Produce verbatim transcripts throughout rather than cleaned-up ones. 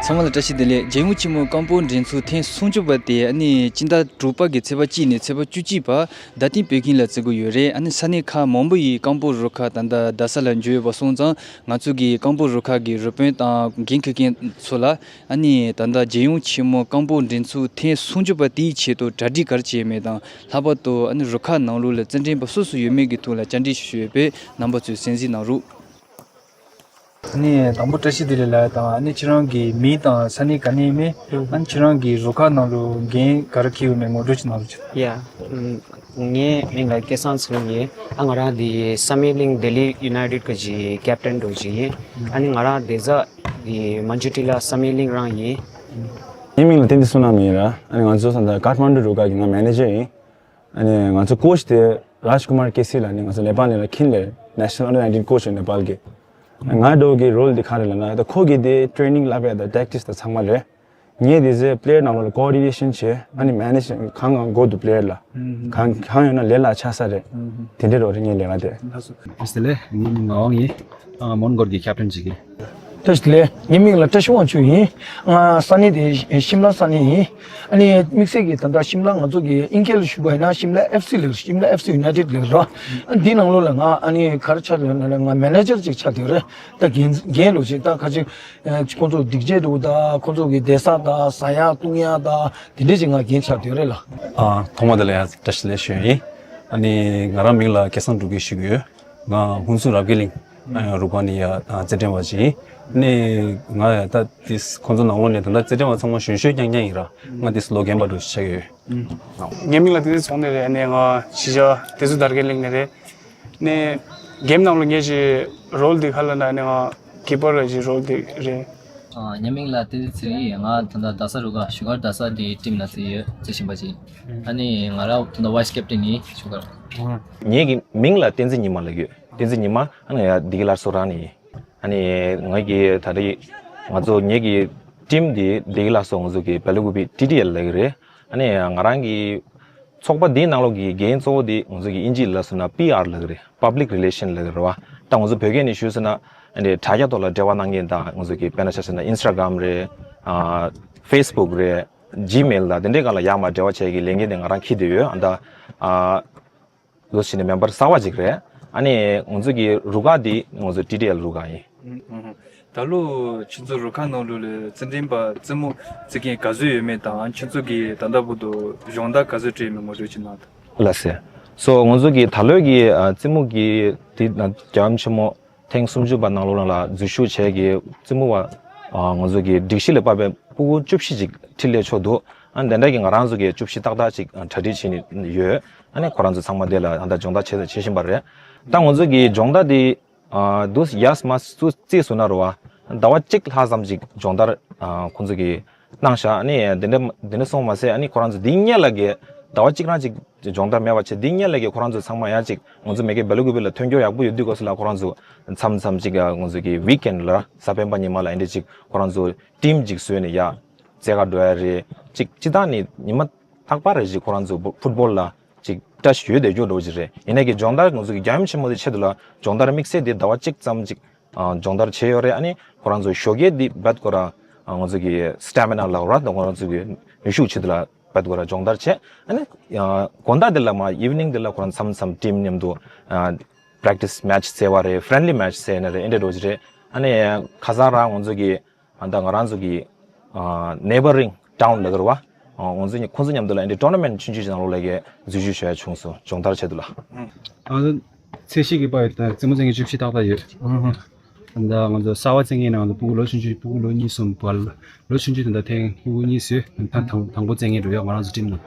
ཚང་མ་ལ་བཀྲ་ཤིས་བདེ་ལེགས། རྒྱལ་ཡོངས་ཆེན་མོའི་རྐང་སྤོལ་འགྲན་ཚོགས་ཐེངས་སུམ་ཅུ་པ་དེ་ཨ་ནི་སྤྱི་ཟླ་དྲུག་པ་གི་ཚེས་པ་གཅིག་ནས་ཚེས་པ་བཅུ་གཅིག་བར་རྡ་སྟེང་བོད་ཁྱིམ་ལ་བརྩི་གི་ཡོད་རེད། ཨ་ནི་ས་གནས་ཁག་མང་པོ་ཡི་རྐང་སྤོལ་རུ་ཁག་ད་ལྟ་རྡ་ས་ལ་འབྱོར་ཡོད་པ་སོང་ཙང་། ང་ཚོ་གི་རྐང་སྤོལ་རུ་ཁག་གི་རུ་དཔོན་དང་འགན་འཁུར་མཁན་ཚོ་ལ་ཨ་ནི་ད་ལྟ་རྒྱལ་ཡོངས་ཆེན་མོའི་རྐང་སྤོལ་འགྲན་ཚོགས་ཐེངས་སུམ་ཅུ་པ་དེའི་ཆེད་དུ་གྲ་སྒྲིག་ག་རེ་བྱས་མེད་དང་། ལྷག་པར་དུ་ཨ་ནི་རུ་ཁག་ནང་ལོགས་ལ་རྩེད་འགྲན་པ་སུ་སུ་ཡོད་མེད་ཀྱི་ཐོག་ལ་བཅར་འདྲི་ཞུ་ཞུ་ཡོད་པས། རྣམ་པ་ཚོས་གསན་གཟིགས་གནང་རོགས། ཨ་ནི་དང་པོ་བཀྲ་ཤིས་བདེ་ལེགས་ལགས་དང་། ཨ་ནི་ཁྱེད་རང་གི་མིང་དང་ས་གནས་ག་ནས་ཡིན་མིན། ཨ་ནི་ཁྱེད་རང་གི་རུ་ཁག་ནང་ལོགས་འགན་ག་རེ་འཁྱེར་ཡོད་མེད་ངོ་སྤྲོད་ཅིག་གནང་རོགས་གྱིས། ཡ། ངའི་མིང་ལ་སྐལ་བཟང་ཚེ་རིང་ཡིན། ཨ་ང་རང་འདི་བསམ་ཡས་གླིང་ལྡི་ལི་ཡུ་ནའི་ཊེཌ་གི་ཀེབ་ཊན་འདྲ་ཅིག་ཡིན། ཨ་ནི་ང་རང་བསྡད་ས་འདི་མན་ཇུ་ཊི་ལ་བསམ་ཡས་གླིང་རང་ཡིན། ངའི་མིང་ལ་བསྟན་འཛིན་བསོད་ནམས་ཡིན་ར། ཨ་ནི་ང་ཚོ་ས་མཐའ་ཀ་ཐ་མན་ཌུ་རུ་ཁག་གི་ང་མེ་ནེ་ཇར་ཡིན། ཨ་ནི་ང་ཚོ་ཀོ་ཆི་དེ་རཱཇ་ཀུ་མར་ཀེ་སི་ལ་ནི་ང་ཚོ་ནེ་པཱལ་ནས་ལ་ཁིན་ལེ་ནེ་ཤ་ནལ་ཨན་ཌར་ནའིན་ཊིན་ཀོ་ཆི་ནེ་པཱལ་གི། ང་འདྲ་བོ་གི་རོལ་དེ་ག་རེ་ལབ་ན་ད་ཁོ་གི་དེ་ཊེ་ནིང་ལབ་ཡ་ད་ཊེག་ཊིག་སི་ད་ཚང་མ་རེད། ངས་དེ་ཚེ་པི་ལེ་ཡར་ནང་ལོགས་ལ་ཀོ་ཨོ་ཌི་ནེ་ཤན་བྱེད། ཨ་ནི་མེ་ནེ་ཇ་གང་གང་དགོས་འདུག་པི་ལེ་ཡར་ལ། གང་གང་ཡོད་ན་ལས་སླ་ཆགས་ས་རེད། དེ་འདྲའི་རོགས་རེད་ངའི་ལས་ཀ་དེ། ལགས་སོ། བཀྲ་ཤིས་བདེ་ལེགས། ངའི་མིང་ངག་དབང་ཡིན། ཨ་མོན་གྷོར་གྱི་ཀེབ་ཊན་ཅིག་ཡིན། བཀྲ་ཤིས་བདེ་ལེགས། ངའི་མིང་ལ་བཀྲ་ཤིས་དབང་ཕྱུག་ཡིན། ང་ས་གནས་དེ་ཤིམ་ལ་ས་གནས་ཡིན། ཨ་ནི་དམིགས་བསལ་གྱི་ད་ལྟ་ཤིམ་ལ་ང་ཚོ་གི་ཨིན་སྐད་ལ་ཞུ་བ་ཡིན་ན་ཤིམ་ལ་ཨེཕ་སི་ལབ། ཤིམ་ལ་ཨེཕ་སི་ཡུ་ནའི་ཊེཌ་ལབ་རོ། ཨ་འདི་ནང་ལོགས་ལ་ང་ཨ་ནི་ག་རེ་ཆགས་ཡོད་ན་ང་མེ་ནེ་ཇར་ཅིག་ཆགས་བསྡད་རེད། ད་འགན་འགན་ལོ་ཅིག་ད་ཁ་ཅིག་ཁོང་ཚོ་སྒྲིག་ཆས་འདྲ་བོ་ད་ཁོང་ཚོ་གི་བསྡད་ས་ད་ཟ་ཡག་བཏུང་ཡག་ད་དེ་འདྲས་ཅིག་ང་འགན་ཆགས་བསྡད་རེད་ལ། ཨ་ཐོག་མ་དེ་ལ་ཡང་བཀྲ་ཤིས་བདེ་ལེགས་ཞུ་ཡིན། ཨ་ནི་ང་རང་མིང་ལ་སྐལ་བཟང་འབྲུག་རྒྱལ་ཞུ་གི་ཡོད། ང་ཧུན་སུར་རབ་རྒྱས་གླིང་རུ་ཁག་ནས་ཡ་རྩེད་འགྲན་པ་ཞིག་ཡིན། ནས་ང་ཡ་ད་ཏིས་ཁོང་ཚོ་ནང་ལོགས་ནས་ད་ལྟ་རྩེད་འགྲན་པ་ཚང་མ་གཞོན་གཞོན་རྐྱང་རྐྱང་ཡིན་ར། ང་ཏིས་ལོ་རྒན་པ་འདྲ་ཞིག་ཆགས་ཡོད། ངའི་མིང་ལ་བསྟན་འཛིན་ཚོང་འདུས་རེད། ནས་ང་གཞིས་ཆགས་བདེ་སྲུང་དར་རྒྱས་གླིང་ནས་རེད། ནས་གེམ་ནང་ལ་ངས་ཀྱི་རོལ་འདི་ཁ་ལ་ན་ནས་ང་ཀི་པར་རེད་ཀྱི་རོལ་འདི་རེད། ཨ་ངའི་མིང་ལ་བསྟན་འཛིན་ཚེ་རིང་ཡིན། ང་ད་ལྟ་རྡ་ས་རུ་ཁག་བཞུགས་སྒར་རྡ་ས་དེའི་ཊིམ་ལ་རྩེ་ཡོད། རྩེ་བཞིན་པ་ཅིག་ཨ་ནི་ང་རང་ད་ལྟ་ཝའི་སི་ཀེབ་ཊན་ཡིན་བཞུགས་སྒར། ངའི་གི་མིང་ལ་བསྟན་འཛིན་ཉི་མ་ལབ་ཡོད། བསྟན་འཛིན་ཉི་མ། ཨ་ནི་ཡ་བདེ་སྐྱིད་སླར་གསོ་རང་ནས་ཡིན། ཨ་ནི་ངའི་གི་ད་རེས་ང་ཚོ་ངའི་གི་ཊིམ་འདི་བདེ་སྐྱིད་སླར་གསོ་ང་ཚོ་གི་བེ་ལ་ཀུ་པི་ཊི་ཌི་ཨེལ་ལབ་ཀྱི་རེད། ཨ་ནི་ང་རང་གི་ཚོགས་པ་འདིའི་ནང་ལོགས་ཀྱི་འགན་གཙོ་བོ་འདི་ང་ཚོ་གི་ཨིན་ཇི་ལ་ཟེར་ན་པི་ཨར་ལབ་ཀྱི་རེད། པབ་ལིག་རི་ལེ་ཤན་ལབ་ཀྱི་རེད་བ། ད་ང་ཚོ་བོད་སྐད་ནས་ཞུས་ཟེར་ན་ཨ་ནི་དྲ་རྒྱ་ཐོག་ལ་འབྲེལ་བ་གནང་མཁན་དང་ང་ཚོ་གི་དཔེར་ན་ཆ་བཞག་ན་ཨིན་སི་ཊ་གྷ་རམ་རེད། ཨ་ཕེ་སི་བུག་རེད། ཇི་མེལ་དང་དེ་འདྲའི་སྒང་ལ་ཡར་མར་འབྲེལ་བ་བྱེད་ཀྱི་ལས་འགན་དེ་ང་རང་འཁྱེར་བསྡད་ཡོད། ཨ་ད་ཨ་ལོ་ཕྱིན་ནས་མེམ་བར་གསར་བ་ཅིག་རེད། ཨ་ནི་ང་ཚོ་གི་རུ་ཁག་འདི་ང་ཚོ་ཊི་ཌི་ཨེལ་རུ་ཁག་ཡིན། ད་ལོ་ཁྱོད་ཚོ་རུ་ཁག་ནང་ལོགས་ལ་རྩེད་འགྲན་པ་རྩེད་མོ་རྩེ་མཁན་ག་ཚོད་ཡོད་མེད་དང་། ཁྱོད་ཚོ་གི་ད་ལྟ་བར་དུ་སྦྱོང་བརྡར་ག་ཚོད་སྤྲད་མེད་ངོ་སྤྲོད་ཅིག་གནང་དང་། ལགས་སེ། སོ་ང་ཚོ་གི་ད་ལོའི་གི་ཨ་རྩེད་མོ་གི་དེ་ན་རྒྱལ་ཡུམ་ཆེན་མོ་ཐེངས་སུམ་ཅུ་པ་ནང་ལོགས་ལ་འཛུལ་ཞུགས་བྱས་ཀྱི་རྩེད་མོ་བ་ཨ་ང་ཚོ་གི་སྒྲིག་གཞི་ལ་བབས་པའི་ཕྲུ་གུ་བཅུ་བཞི་ཅིག་འཕྲིན་ལས་ཆོག་འདུག་ཨ་དེ་འདྲ་གི་ང་རང་ཚོ་གི་བཅུ་བཞི་ཏག་ཏག་ཅིག་གྲ་སྒྲིག་བྱས་ནས་ཡོད། ཨ་ནི་ཁོ་རང་ཚོ་ཚང་མ་དེ་ལ་ད་ལྟ་སྦྱོང་བརྡར་བྱས་བྱེད་བཞིན་པ་རེད། ད་ང་ཚོ་གི་སྦྱོང་བརྡར་དེ་ཨ་དུས་ཡས་མ་སུ་རྩིས་སུ་ན་རུ་བ་ཟླ་བ་གཅིག་ལྷག་ཙམ་ཅིག་སྦྱོང་བརྡར་ཨ་ཁོང་ཚོ་གི་གནང་བཞག་ཨ་ནི་དེ་འདྲ་དེ་འདྲ་སོང་མ་ཟད་ཨ་ནི་ཁོ་རང་ཚོ་འདི་སྔོན་ལ་གི་ཟླ་བ་གཅིག་རང་ཅིག་སྦྱོང་བརྡར་མེད་པ་བྱས། འདི་སྔོན་ལ་གི་ཁོ་རང་ཚོ་ཚང་མ་ཡང་ཅིག་ང་ཚོ་མེ་ཀེ་བེ་ལ་ཀུ་པི་ལ་ཐོན་སྐྱོར་ཡག་པོ་ཡོད་དུས་སྐབས་སུ་ལ་ཁོ་རང་ཚོ་མཚམས་མཚམས་ཅིག་ང་ཚོ་གི་ཝིག་ཨེན་ཌི་ལ་གཟའ་སྤེན་པ་ཉི་མ་ལ་ཨེ་འདྲ་ཅིག་ཁོ་རང་ཚོ་ཊིམ་ཅིག་བཟོས་ནས་ཡ་རྩེད་གར་འགྲོ་ཡ་རེད། ཅིག་སྤྱིར་བཏང་ནི་ཉི་མ་རྟག་པར་རེ་ཞིག་ཁོ་རང་ཚོ་ཕུཊ་བོལ་ལ་ཅིག་བཀྲ་ཤིས་ཡོད་བསྡད་རྒྱུ་འདྲ་བོ་ཅིག་རེད། ཡིན་ནའི་གི་སྦྱོང་བརྡར་ང་ཚོ་གི་རྒྱལ་ཡུམ་ཆེན་མོ་དེ་ཆེད་དུ་ལ་སྦྱོང་བརྡར་དམིགས་བསལ་དེ་ཟླ་བ་གཅིག་ཙམ་ཅིག་ཨ་སྦྱོང་བརྡར་བྱས་ཡོད་རེད། ཨ་ནི་ཁོ་རང་ཚོ་ཞོགས་ཀས་འདི་རྦད་ཁོ་རང་ཨ་ང་ཚོ་གི་སི་ཊེ་མི་ན་ལབ་ར་དང་ཁོ་རང་ཚོ་གི་ནུས་ཤུགས་ཆེད་དུ་ལ་རྦད་ཁོ་རང་སྦྱོང་བརྡར་བྱས། ཨ་ནི་ཨ་དགོང་དག་འདི་ལ་མ་ཨི་ཝི་ནིང་འདི་ལ་ཁོ་རང་མཚམས་མཚམས་ཊིམ་མཉམ་དུ་ཨ་པེ་རེག་ཊི་སི་མེ་ཆི་རྩེ་བ་རེད། ཕེ་རེན་ལི་མེ་ཆི་རྩེ་ན་རེད། ཨེ་འདྲ་འགྲོ་གི་རེད། ཨ་ནི་ཁ་སང་རང་ང་ཚོ་གི་ཨ་ད་ང་རང་ཚོ་གི་ཨ་ནེ་བར་རིང་ཊའུན་ལ་གར་བ་ཨ་ང་ཚོ་ཁོང་ཚོ་མཉམ་དུ་ལ་ཨེ་འདྲ་ཊོར་ན་མེན་ཊི་ཆུང་ཆུང་ཅིག་ནང་ལོགས་ལ་གི་འཛུལ་ཞུགས་བྱས་བྱུང་སོང་སྦྱོང་བརྡར་ཆེད་དུ་ལ། ཨ་ཚེས་བཞི་གི་པར་ཡོད་དང་རྩེད་མོ་རྩེད་མཁན་བཅུ་བཞི་ཏག་ཏག་ཡོད། ད་ང་ཚོ་གསར་བ་རྩེད་མཁན་ནང་ལ་ཕྲུ་གུ་ལོ་ཆུང་ཆུང་ཕྲུ་གུ་ལོ་གཉིས་གསུམ་བར་ལོ་ཆུང་ཆུང་དེ་འདྲ་ཐེངས་ཕྲུ་གུ་གཉིས་སུ་ད་དང་དང་པོ་རྩེད་མཁན་འགྲོ་ཡོད་ང་རང་ཚོ་ཊིམ་ནང་།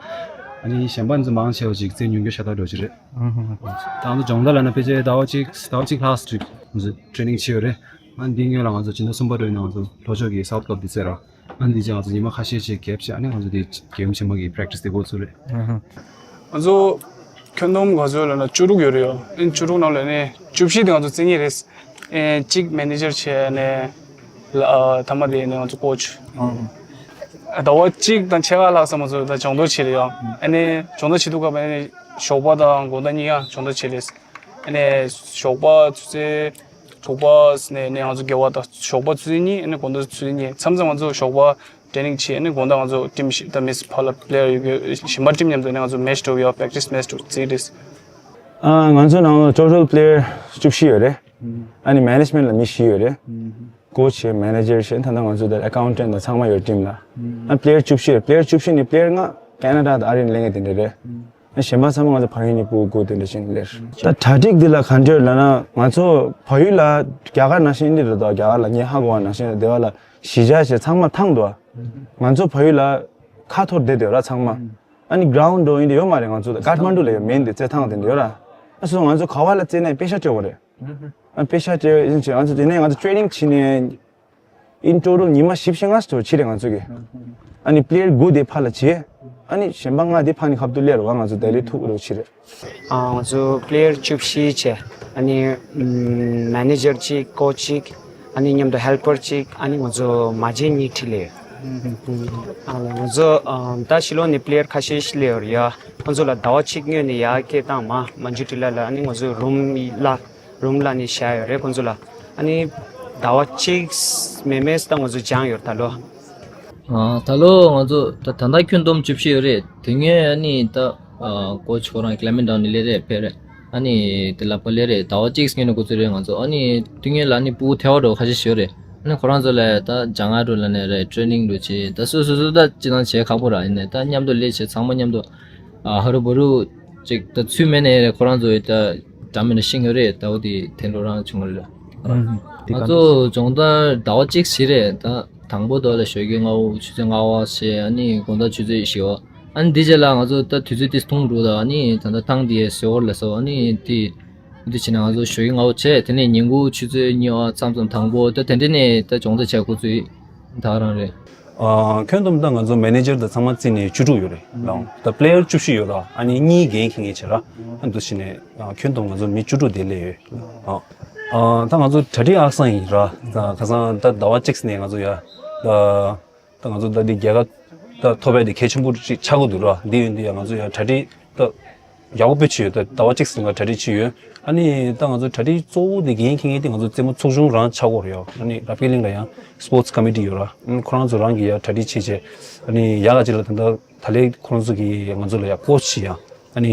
ཨ་ནི་གཞན་པ་ང་ཚོ་མང་ཆེ་བ་ཅིག་རྩེད་ཉུང་སྐྱོ་ཤ་སྟག་འགྲོ་གི་རེད། ད་ང་ཚོ་སྦྱོང་བརྡར་ལབ་ན་ཕལ་ཆེར་ཟླ་བ་གཅིག་ཟླ་བ་གཅིག་ལྷག་ཙམ་ཅིག་ང་ཚོ་ཊེ་རེ་ནིང་བྱས་ཡོད་རེད། ཨ་ནི་འདི་སྔོན་ལ་ང་ཚོ་སྤྱི་ཟླ་གསུམ་པ་འགྲོ་ཡིན་ན་ང་ཚོ་ལྷོ་ཕྱོགས་ཀྱི་སའུཐ་ཀླབ་འདི་རྩེ་ར། ཨ་ནི་འདི་ཅག་ང་ཚོ་ཉི་མ་ཁ་ཤས་ཤིག་གེབ་བྱས་ཨ་ནི་ང་ཚོ་འདི་རྒྱལ་ཡུམ་ཆེན་མོ་གི་པེ་རེག་ཊི་སི་དེ་འགོ་ཚུགས་རེད། ང་ཚོ་ཁྱོན་བསྡོམས་ག་ཚོད་ལབ་ན་བཅུ་དྲུག་ཡོད་རེད་ཡ། ཨ་ནི་བཅུ་དྲུག་ནང་ལ་ནི་བཅུ་བཞི་དེ་ང་ཚོ་རྩེད་མཁན་རེད། ཨ་ནི་གཅིག་མེ་ནེ་ཇར་བྱས་ཨ་ནི་ལ་ཨ་ཐ་མ་དེ་ནི་ང་ཚོ་ཀོ་ཆི། ཟླ་བ་གཅིག་དང་ཕྱེད་ཀ་ལྷག་ཙམ་ང་ཚོ་ད་སྦྱོང་བརྡར་བྱས་རེད་ཡ། ཨ་ནི་སྦྱོང་བརྡར་བྱེད་དུས་སྐབས་ཨ་ནི་ཞོགས་པ་དང་དགོང་དག་གཉིས་ཀ་སྦྱོང་བརྡར་བྱས་རེད། ཨ་ནི་ཞོགས་པ་ཆུ་ཚོད་ ཞོགས་པ་ནས་ནས་ང་ཚོ་དགེ་བ་དང་ཞོགས་པ་ཆུ་ཚོད་གཉིས། ཨ་ནི་དགོང་དག་ཆུ་ཚོད་གཉིས། མཚམས་མཚམས་ང་ཚོ་ཞོགས་པ་ཊེ་རེ་ནིང་བྱེད། ཨ་ནི་དགོང་དག་ང་ཚོ་ཊིམ་ཞིག་ད་མི་སི་ཕར་ལ་པི་ལེ་ཡར་ཡོད་གི་གཞན་པ་ཊིམ་མཉམ་དུ་ནས་ང་ཚོ་མེ་ཆི་འགྲོ་གི་ཡོད། པེག་ཊི་སི་མེ་ཆི་འགྲོ་རྩིས་རེད། ཨ། ང་ཚོ་ནང་ལ་ཊོ་ཊལ་པི་ལེ་ཡར་བཅུ་བཞི་ཡོད་རེད། ཨ་ནི་མེ་ནེ་ཇི་མེན་ཊི་ལ་མི་བཞི་ཡོད་རེད། ཀོ་ཆི་བྱས། མེ་ནེ་ཇར་བྱས། ད་ལྟ་ང་ཚོ་དེར་ཨེ་ཀའུན་ཊེན་ཊི་དང་ཚང་མ་ཡོད་ཊིམ་ལ། ཨ། པི་ལེ་ཡར་བཅུ་བཞི་རེད། པི་ལེ་ཡར་བཅུ་བཞི་ནི་པི་ལེ་ཡར་ལྔ་ཁེ་ན་ཌ་དང་ཨ་རི་ནས་ལེན་མཁན་དེ་འདྲ་རེད། ཨ། གཞན་པ་ཚང་མ་ང་ཚོ་ཕ་ཡུལ་ནས་ཕྲུ་གུ་དེ་འདྲ་ཞིག་སླེབས། ད་གྲ་སྒྲིག་འདི་ལ་ག་འདྲ་ལབ་ན། ང་ཚོ་ཕ་ཡུལ་ལ་རྒྱ་གར་ནང་བཞིན་འདི་རེད་དོ། རྒྱ་གར་ལ་ངས་ཧ་གོ་བ་ནང་བཞིན་སྡེ་བ་ལ་གཞིས་ཆགས་བྱས་ཚང་མ་ཐང་དུ། ང་ཚོ་ཕ་ཡུལ་ལ་ཁ་འཐོར་བསྡད་འདུག་ར་ཚང་མ། ཨ་ནི་གྷི་རའུན་ཌི་འདྲ་ཡིན་དེ་ཡོད་མ་རེད། ང་ཚོ་ད་ཀཏ་མན་ཌུ་ལ་ཡོད་མེན་དེ་རྩེད་ཐང་དེ་འདྲ་ཡོད་ར། ཨ་སོ་ང་ཚོ་ག་བ་ལ་རྩེ་ནས་པེ་ཤ་སྤྲད་དགོས་རེད། ཨ། པེ་ཤ་སྤྲད་ཡིན་ཆེ་ང་ཚོ་དེ་ནས་ང་ཚོ་ཊེ་རེ་ནིང་བྱས་ནས། ཨིན་ཊོ་ཊལ་ཉི་མ་བཞི་བཅུ་ཞེ་ལྔ་ཙམ་ཕྱིན་རེད་ང་ཚོ་གི། ཨ་ནི་པི་ལེ་ཡར་དགུ་དེ་ཕར་ལ་བྱས། ཨ་ནི་གཞན་པ་ལྔ་དེ་ཕར་ནས་ཁ་ཐུག་སླེབས་རེད་བ། ང་ཚོ་ལྡི་ལི་ཐུག་རོགས་བྱས་རེད། ཨ། ང་ཚོ་པི་ལེ་ཡར་བཅུ་བཞི་བྱས། ཨ་ནི་མེ་ནེ་ཇར་གཅིག་ཀོ་ཆི་གཅིག་ཨ་ནི་མཉམ་དུ་ཧེལ་པར་གཅིག་ཨ་ནི་ང་ཚོ་མ་བྱན་གཉིས་ཁྲིད་ལེ་ཡོད། ཨ་ལ་ང་ཚོ་ཨ་ད་ཕྱི་ལོགས་ནས་པི་ལེ་ཡར་ཁ་ཤས་ཤིག་སླེབས་ཡོད་རེད་ཡ། ཁོང་ཚོ་ལ་ཟླ་བ་གཅིག་སྔོན་ནས་ཡར་སྐད་བཏང་མ་མན་ཇུ་ཊི་ལ་ལ། ཨ་ནི་ང་ཚོ་རུམ་ལ་རུམ་ལ་ནས་བཞག་ཡོད་རེད་ཁོང་ཚོ་ལ། ཨ་ནི་ཟླ་བ་གཅིག་མེད་མེད་ད་ང་ཚོ་སྦྱངས་ཡོད་ད་ལོ། ཨ། ད་ལོ་ང་ཚོ་ད་ད་ལྟ་ཁྱོན་བསྡོམས་བཅུ་བཞི་ཡོད་རེད། དེ་སྔོན་ཨ་ནི་ད་ཨ་ཀོ་ཆི་ཁོ་རང་ཀི་ལེ་མེན་ཊའུན་ནས་སླེབས་རེད་ཕེབས་རེད། ཨ་ནི་དེ་ལ་པི་ལེ་ཡར་རེད། ཟླ་བ་གཅིག་སྔོན་ནས་འགོ་བཙུགས་རེད་ང་ཚོ། ཨ་ནི་དེ་སྔོན་ལ་ཨ་ནི་ཕྲུ་གུ་ཐེ་བ་འདྲ་བོ་ཁ་ཤས་ཤིག་ཡོད་རེད། ཨ་ནི་ཁོ་རང་ཚོ་ལ་ད་སྦྱང་ཡག་འདྲ་བོ་ལབ་ནས་རེད། ཊེ་རེ་ནིང་འདྲ་བོ་བྱས། ད་སོ་སོ་སོ་ད་སྤྱིར་བཏང་བྱེད་ཁག་པོ་ར། ཡིན་ནའི་ད་མཉམ་དུ་སླེབས་བྱས་ཚང་མ་མཉམ་དུ་ཨ་ཧ་རུ་བ་རུ་ཅིག་ད་ཚུལ་མེད་ནས་རེད། ཁོ་རང་ཚོ་ད་འདྲ་མི་འདྲ་ཤེས་ཀྱི་རེད། ད་འོ་དེ་དེ་འདྲ་རང་བྱུང་བ་རེད། ཨ། དེ་ང་ག་ཚོ་སྦྱོང་བརྡར་ཟླ་བ་གཅིག་བྱས་རེད། ད་དང་པོ་དེ་ལ་ཞོགས་ཀས་སྔ་པོ་ཆུ་ཚོད་ལྔ་པ་བྱས། ཨ་ནི་དགོང་དག་ཆུ་ཚོད་བཞི་པ། ཨ་ནི་དེ་རྗེས་ལ་ང་ཚོ་ད་དུས་ཚོད་དེ་ཐུང་འགྲོ། ད་ཨ་ནི་ད་ལྟ་ཐང་དེ་ཟེར་བ་ལ་སོ། ཨ་ནི་དེ་དེ་བྱས་ན་ང་ཚོ་ཞོགས་ཀས་སྔ་པོ་བྱས། དེ་ནས་ཉིན་གུང་ཆུ་ཚོད་གཉིས་པ་མཚམས་མཚམས་དང་པོ་ད་དེ་འདྲ་ནས་ད་སྦྱོང་བརྡར་བྱེད་འགོ་བཙུགས་ད་ག་རང་རེད། ཨ། ཁྱོན་བསྡོམས་ད་ང་ཚོ་མེ་ནེ་ཇར་དང་ཚང་མ་བརྩིས་ནས་བཅུ་དྲུག་ཡོད་རེད། ད་པི་ལེ་ཡར་བཅུ་བཞི་ཡོད་ར། ཨ་ནི་གཉིས་འགན་འཁྱེར་མཁན་བྱས་ར། ཨ་འདུག་བྱས་ནས་ཨ་ཁྱོན་བསྡོམས་ང་ཚོ་མི་བཅུ་དྲུག་དེ་སླེབས་ཡོད། ཨ། ཨ། ད་ང་ཚོ་གྲ་སྒྲིག་ཨག་སང་ཡིན་ར། ད་ཁ་སང་ད་ཟླ་བ་གཅིག་ནས་ང་ཚོ་ཡ་ད་ད་ང་ཚོ་ད་འདི་རྒྱལ་ཁ་ད་ཐོབ་ཡག་དེ་གལ་ཆེན་པོ་ཅིག་ཆགས་ཀྱི་འདུག་ར། འདི་ཡོད་འདི་ཡ་ང་ཚོ་ཡ་གྲ་སྒྲིག་ད་ཡག་པོ་དཔེ་བྱས་ཡོད། ད་ཟླ་བ་གཅིག་ཟིན་ག་གྲ་སྒྲིག་བྱས་ཡོད། ཨ་ནི་ད་ང་ཚོ་གྲ་སྒྲིག་གཙོ་བོ་དེ་འགན་འཁྱེར་མཁན་དེ་ང་ཚོ་རྩེད་མོ་ཚོགས་ཆུང་རང་ཆགས་ཀྱི་ཡོད་རེད་ཡ། ཨ་ནི་རབ་རྒྱས་གླིང་ལ་ཡང་སི་པོར་ཊི་ཀོ་མི་ཊི་ཡོད་ར། ཨ་ནི་ཁོ་རང་ཚོ་རང་གིས་ཡ་གྲ་སྒྲིག་བྱས་བྱས། ཨ་ནི་ཡག་ག་ཅིག་ལ་ད་ད་ད་ལས་ཁོ་རང་ཚོ་གིས་ང་ཚོ་ལ་ཡ་ཀོ་ཆི་ཡ། ཨ་ནི་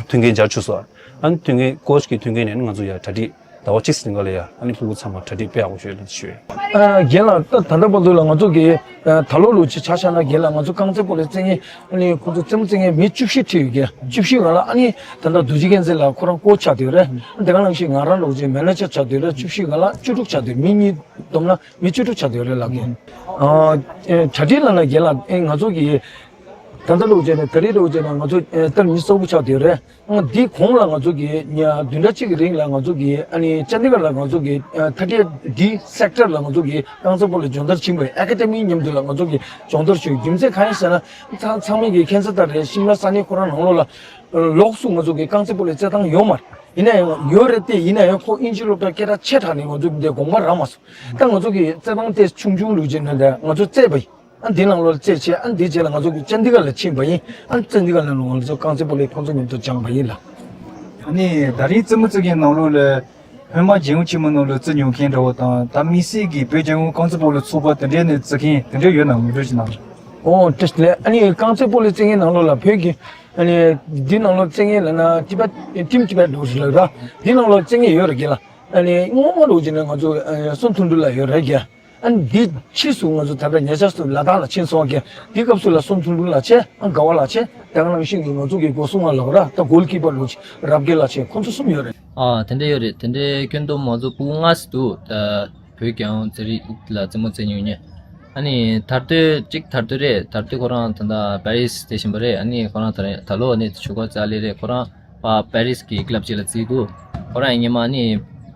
མཐུན་རྐྱེན་སྦྱར་བཅུག་སོང་། ཨ་ནི་མཐུན་རྐྱེན་ཀོ་ཆི་གི་མཐུན་རྐྱེན་ནས་ང་ཚོ་ཡ་གྲ་སྒྲིག་ཟླ་བ་གཅིག་ཟིན་ག་ལ་ཡ། ཨ་ནི་ཕྲུ་གུ་ཚང་མ་གྲ་སྒྲིག་དཔེ་ཡག་པོ་ཞིག་ཡོད་ལ་ཞུ་ཡ། ཨ། རྒན་ལགས། ད་ད་ལྟ་བར་དུ་ལ་ང་ཚོ་གི་ཨ་ད་ལོ་ལོ་ཆེ་ཆ་བཞག་ན་རྒན་ལགས། ང་ཚོ་རྐང་རྩེད་སྤོ་ལོ་རྩེད་མཁན། ཨ་ནི་ཁོང་ཚོ་རྩེད་མོ་རྩེད་མཁན་མི་བཅུ་བཞི་ཁྲིད་ཡོད་རྒན། བཅུ་བཞི་སྒང་ལ་ཨ་ནི་ད་ལྟ་རྡོ་རྗེ་རྒྱལ་མཚན་ལགས་ཁོ་རང་ཀོ་ཆི་ཆགས་བསྡད་ཡོད་རེད། དེ་ག་ནང་བཞིན་ང་རང་ལོ་ཆེ་མེ་ནེ་ཇར་ཆགས་བསྡད་ཡོད་རེད། བཅུ་བཞི་སྒང་ལ་བཅུ་དྲུག་ཆགས་བསྡད་ཡོད། མི་གཉིས་བསྡོམས་ན་མི་བཅུ་དྲུག་ཆགས་བསྡད་ཡོད་རེད་ལགས་རྒན། ཨ་ཨ་གྲ་སྒྲིག་ལབ་ན་རྒན་ལགས། ཨེ་ང་ཚོ་གི་ད་ལྟ་ལོ་ཆེ་ནས་ད་རེས་ལོ་ཆེ་ནས་ང་ཚོ་ཨེ་ད་མི་སོ་དགུ་ཆགས་བསྡད་ཡོད་རེད། ཨ། འདི་གོང་ལ་ང་ཚོ་གི་ཉ་བདུན་ཕྲག་གཅིག་གི་རིང་ལ་ང་ཚོ་གི་ཨ་ནི་ཅན་དི་གར་ལ་ང་ཚོ་གི་ཨ་ཐ་ཊི་ཨེཊ་ཌི་སེག་ཊར་ལ་ང་ཚོ་གི་རྐང་རྩེད་སྤོ་ལོ་སྦྱོང་བརྡར་ཕྱིན་པ་ཡིན། ཨེ་ཀ་ཌེ་མི་མཉམ་དུ་ལ་ང་ཚོ་གི་སྦྱོང་བརྡར་ཞུས། རྒྱུ་མཚན་གང་ཡིན་ཟེར་ན། ཚང་ཚང་མས་གི་མཁྱེན་གསལ་ལྟར་རེད། ཤིམ་ལ་ས་གནས་ཁོ་རང་ནང་ལོགས་ལ་ལོགས་སུ་ང་ཚོ་གི་རྐང་རྩེད་སྤོ་ལོ་རྩེད་ཐང་ཡོད་མ་རེད། ཡིན་ན་ཡང་ཡོད་རེད་དེ། ཡིན་ན་ཡང་ཁོ་ཨིན་ཇི་སློབ་གྲྭ་སྐད་གྲགས་ཆེ་དྲགས་ནས་ང་ཚོ་འདི་དགོངས་པ་རག་མ་སོང་། ད་ང་ཚོ་གི་རྩེད་ཐང་དེ་ཆུང་ཆུང་ལུགས་ཅན་ནང་དེ་ང་ཚོ་རྩེད་པ་ཡིན། ཨ་འདི་ནང་ལོགས་རྩེད་བྱས། ཨ་འདི་རྗེས་ལ་ང་ཚོ་གི་ཅན་དི་གར་ལ་ཕྱིན་པ་ཡིན། ཨ་ཅན་དི་གར་ལ་ང་ཚོ་རྐང་རྩེད་སྤོ་ལོ་ཁོང་ཚོ་མཉམ་དུ་སྦྱངས་པ་ཡིན་ལགས། ཨ་ནི་ད་རིང་རྩེད་མོ་རྩེ་མཁན་ནང་ལོགས་ལ་ཧོན་མ་རྒྱལ་ཡོངས་ཆེན་མོ་ནང་ལ་རྩེད་མྱོང་མཁན་འདྲ་བོ་དང་། ད་དམིགས་བསལ་གྱི་བོད་རྒྱལ་ཡོངས་རྐང་རྩེད་སྤོ་ལོ་ཚོགས་པ་དེ་འདྲའི་ནས་རྩེ་མཁན་དེ་འདྲ་ཡོད་ན་ངོ་སྤྲོད་ཅིག་གནང་། ཨོ་བཀྲ་ཤིས་བདེ་ལེགས། ཨ་ནི་རྐང་རྩེད་སྤོ་ལོ་རྩེ་མཁན་ནང་ལོགས་ལ་བོད་ཀྱི་ཨ་ནི་འདི་ནང་ལོགས་རྩེ་མཁན་ལབ་ན་ཊི་བེཊ་ཊིམ་ཊི་བེཊ་ལོ་ཞིག་ལ་ར་འདི་ནང་ལོགས་རྩེ་མཁན་ཡོད་རེད་རྒན་ལགས། ཨ་ནི་སྔོན་མ་ལོ་ཅིག་ནས་ང་ཚོ་ཨ་སོ་མཐོན་པོ་ལ་ཡོད་རེད་རྒན། ཨ་ནི་འདི་ཕྱིས་སུ་ང་ཚོ་ད་ལྟ་ཉེ་ཆར་སུ་ལ་དྭགས་ལ་ཕྱིན་སོང་གི། འདི་སྐབས་སུ་ལ་སོ་མཐོན་པོ་ལགས་བྱས། ཨ་དགའ་བ་ལགས་བྱས། དེ་ག་ནང་བཞིན་གྱི་ང་ཚོ་གི་སྒོ་སྲུང་མ་ལགས་ར། ད་གོལ་ཀི་པར་ལགས་བྱས། རབ་རྒྱས་ལགས་བྱས། ཁོང་ཚོ་གསུམ་ཡོད་རེད། ཨ་དེ་འདྲ་ཡོད་རེད། དེ་འདྲའི་ཁྱོན་བསྡོམས་ང་ཚོ་ཕྲུ་གུ་ལྔ་ཙམ་འདུག་ད་བོད་རྒྱལ་ཡོངས་རྩེད་རིགས་ལ་རྩེད་མོ་རྩེ་མྱོང་མཁན། ཨ་ནི་ད་ལྟ་གཅིག་ད་ལྟ་རེད། ད་ལྟ་ཁོ་རང་ད་ལྟ་པེ་རིས་བསྡད་བཞིན་པ་རེད། ཨ་ནི་ཁོ་རང་ད་རེས་ད་ལོ་ནས་ཆུ་ཁོལ་རྩེད་ལེ་རེད། ཁོ་རང་པ་པེ་རིས་ཀྱི་ཀི་ལབ་ཅིག་ལ་རྩེ་འདུག་ཁོ་རང་ཡིན་ཉི་མ་ནི་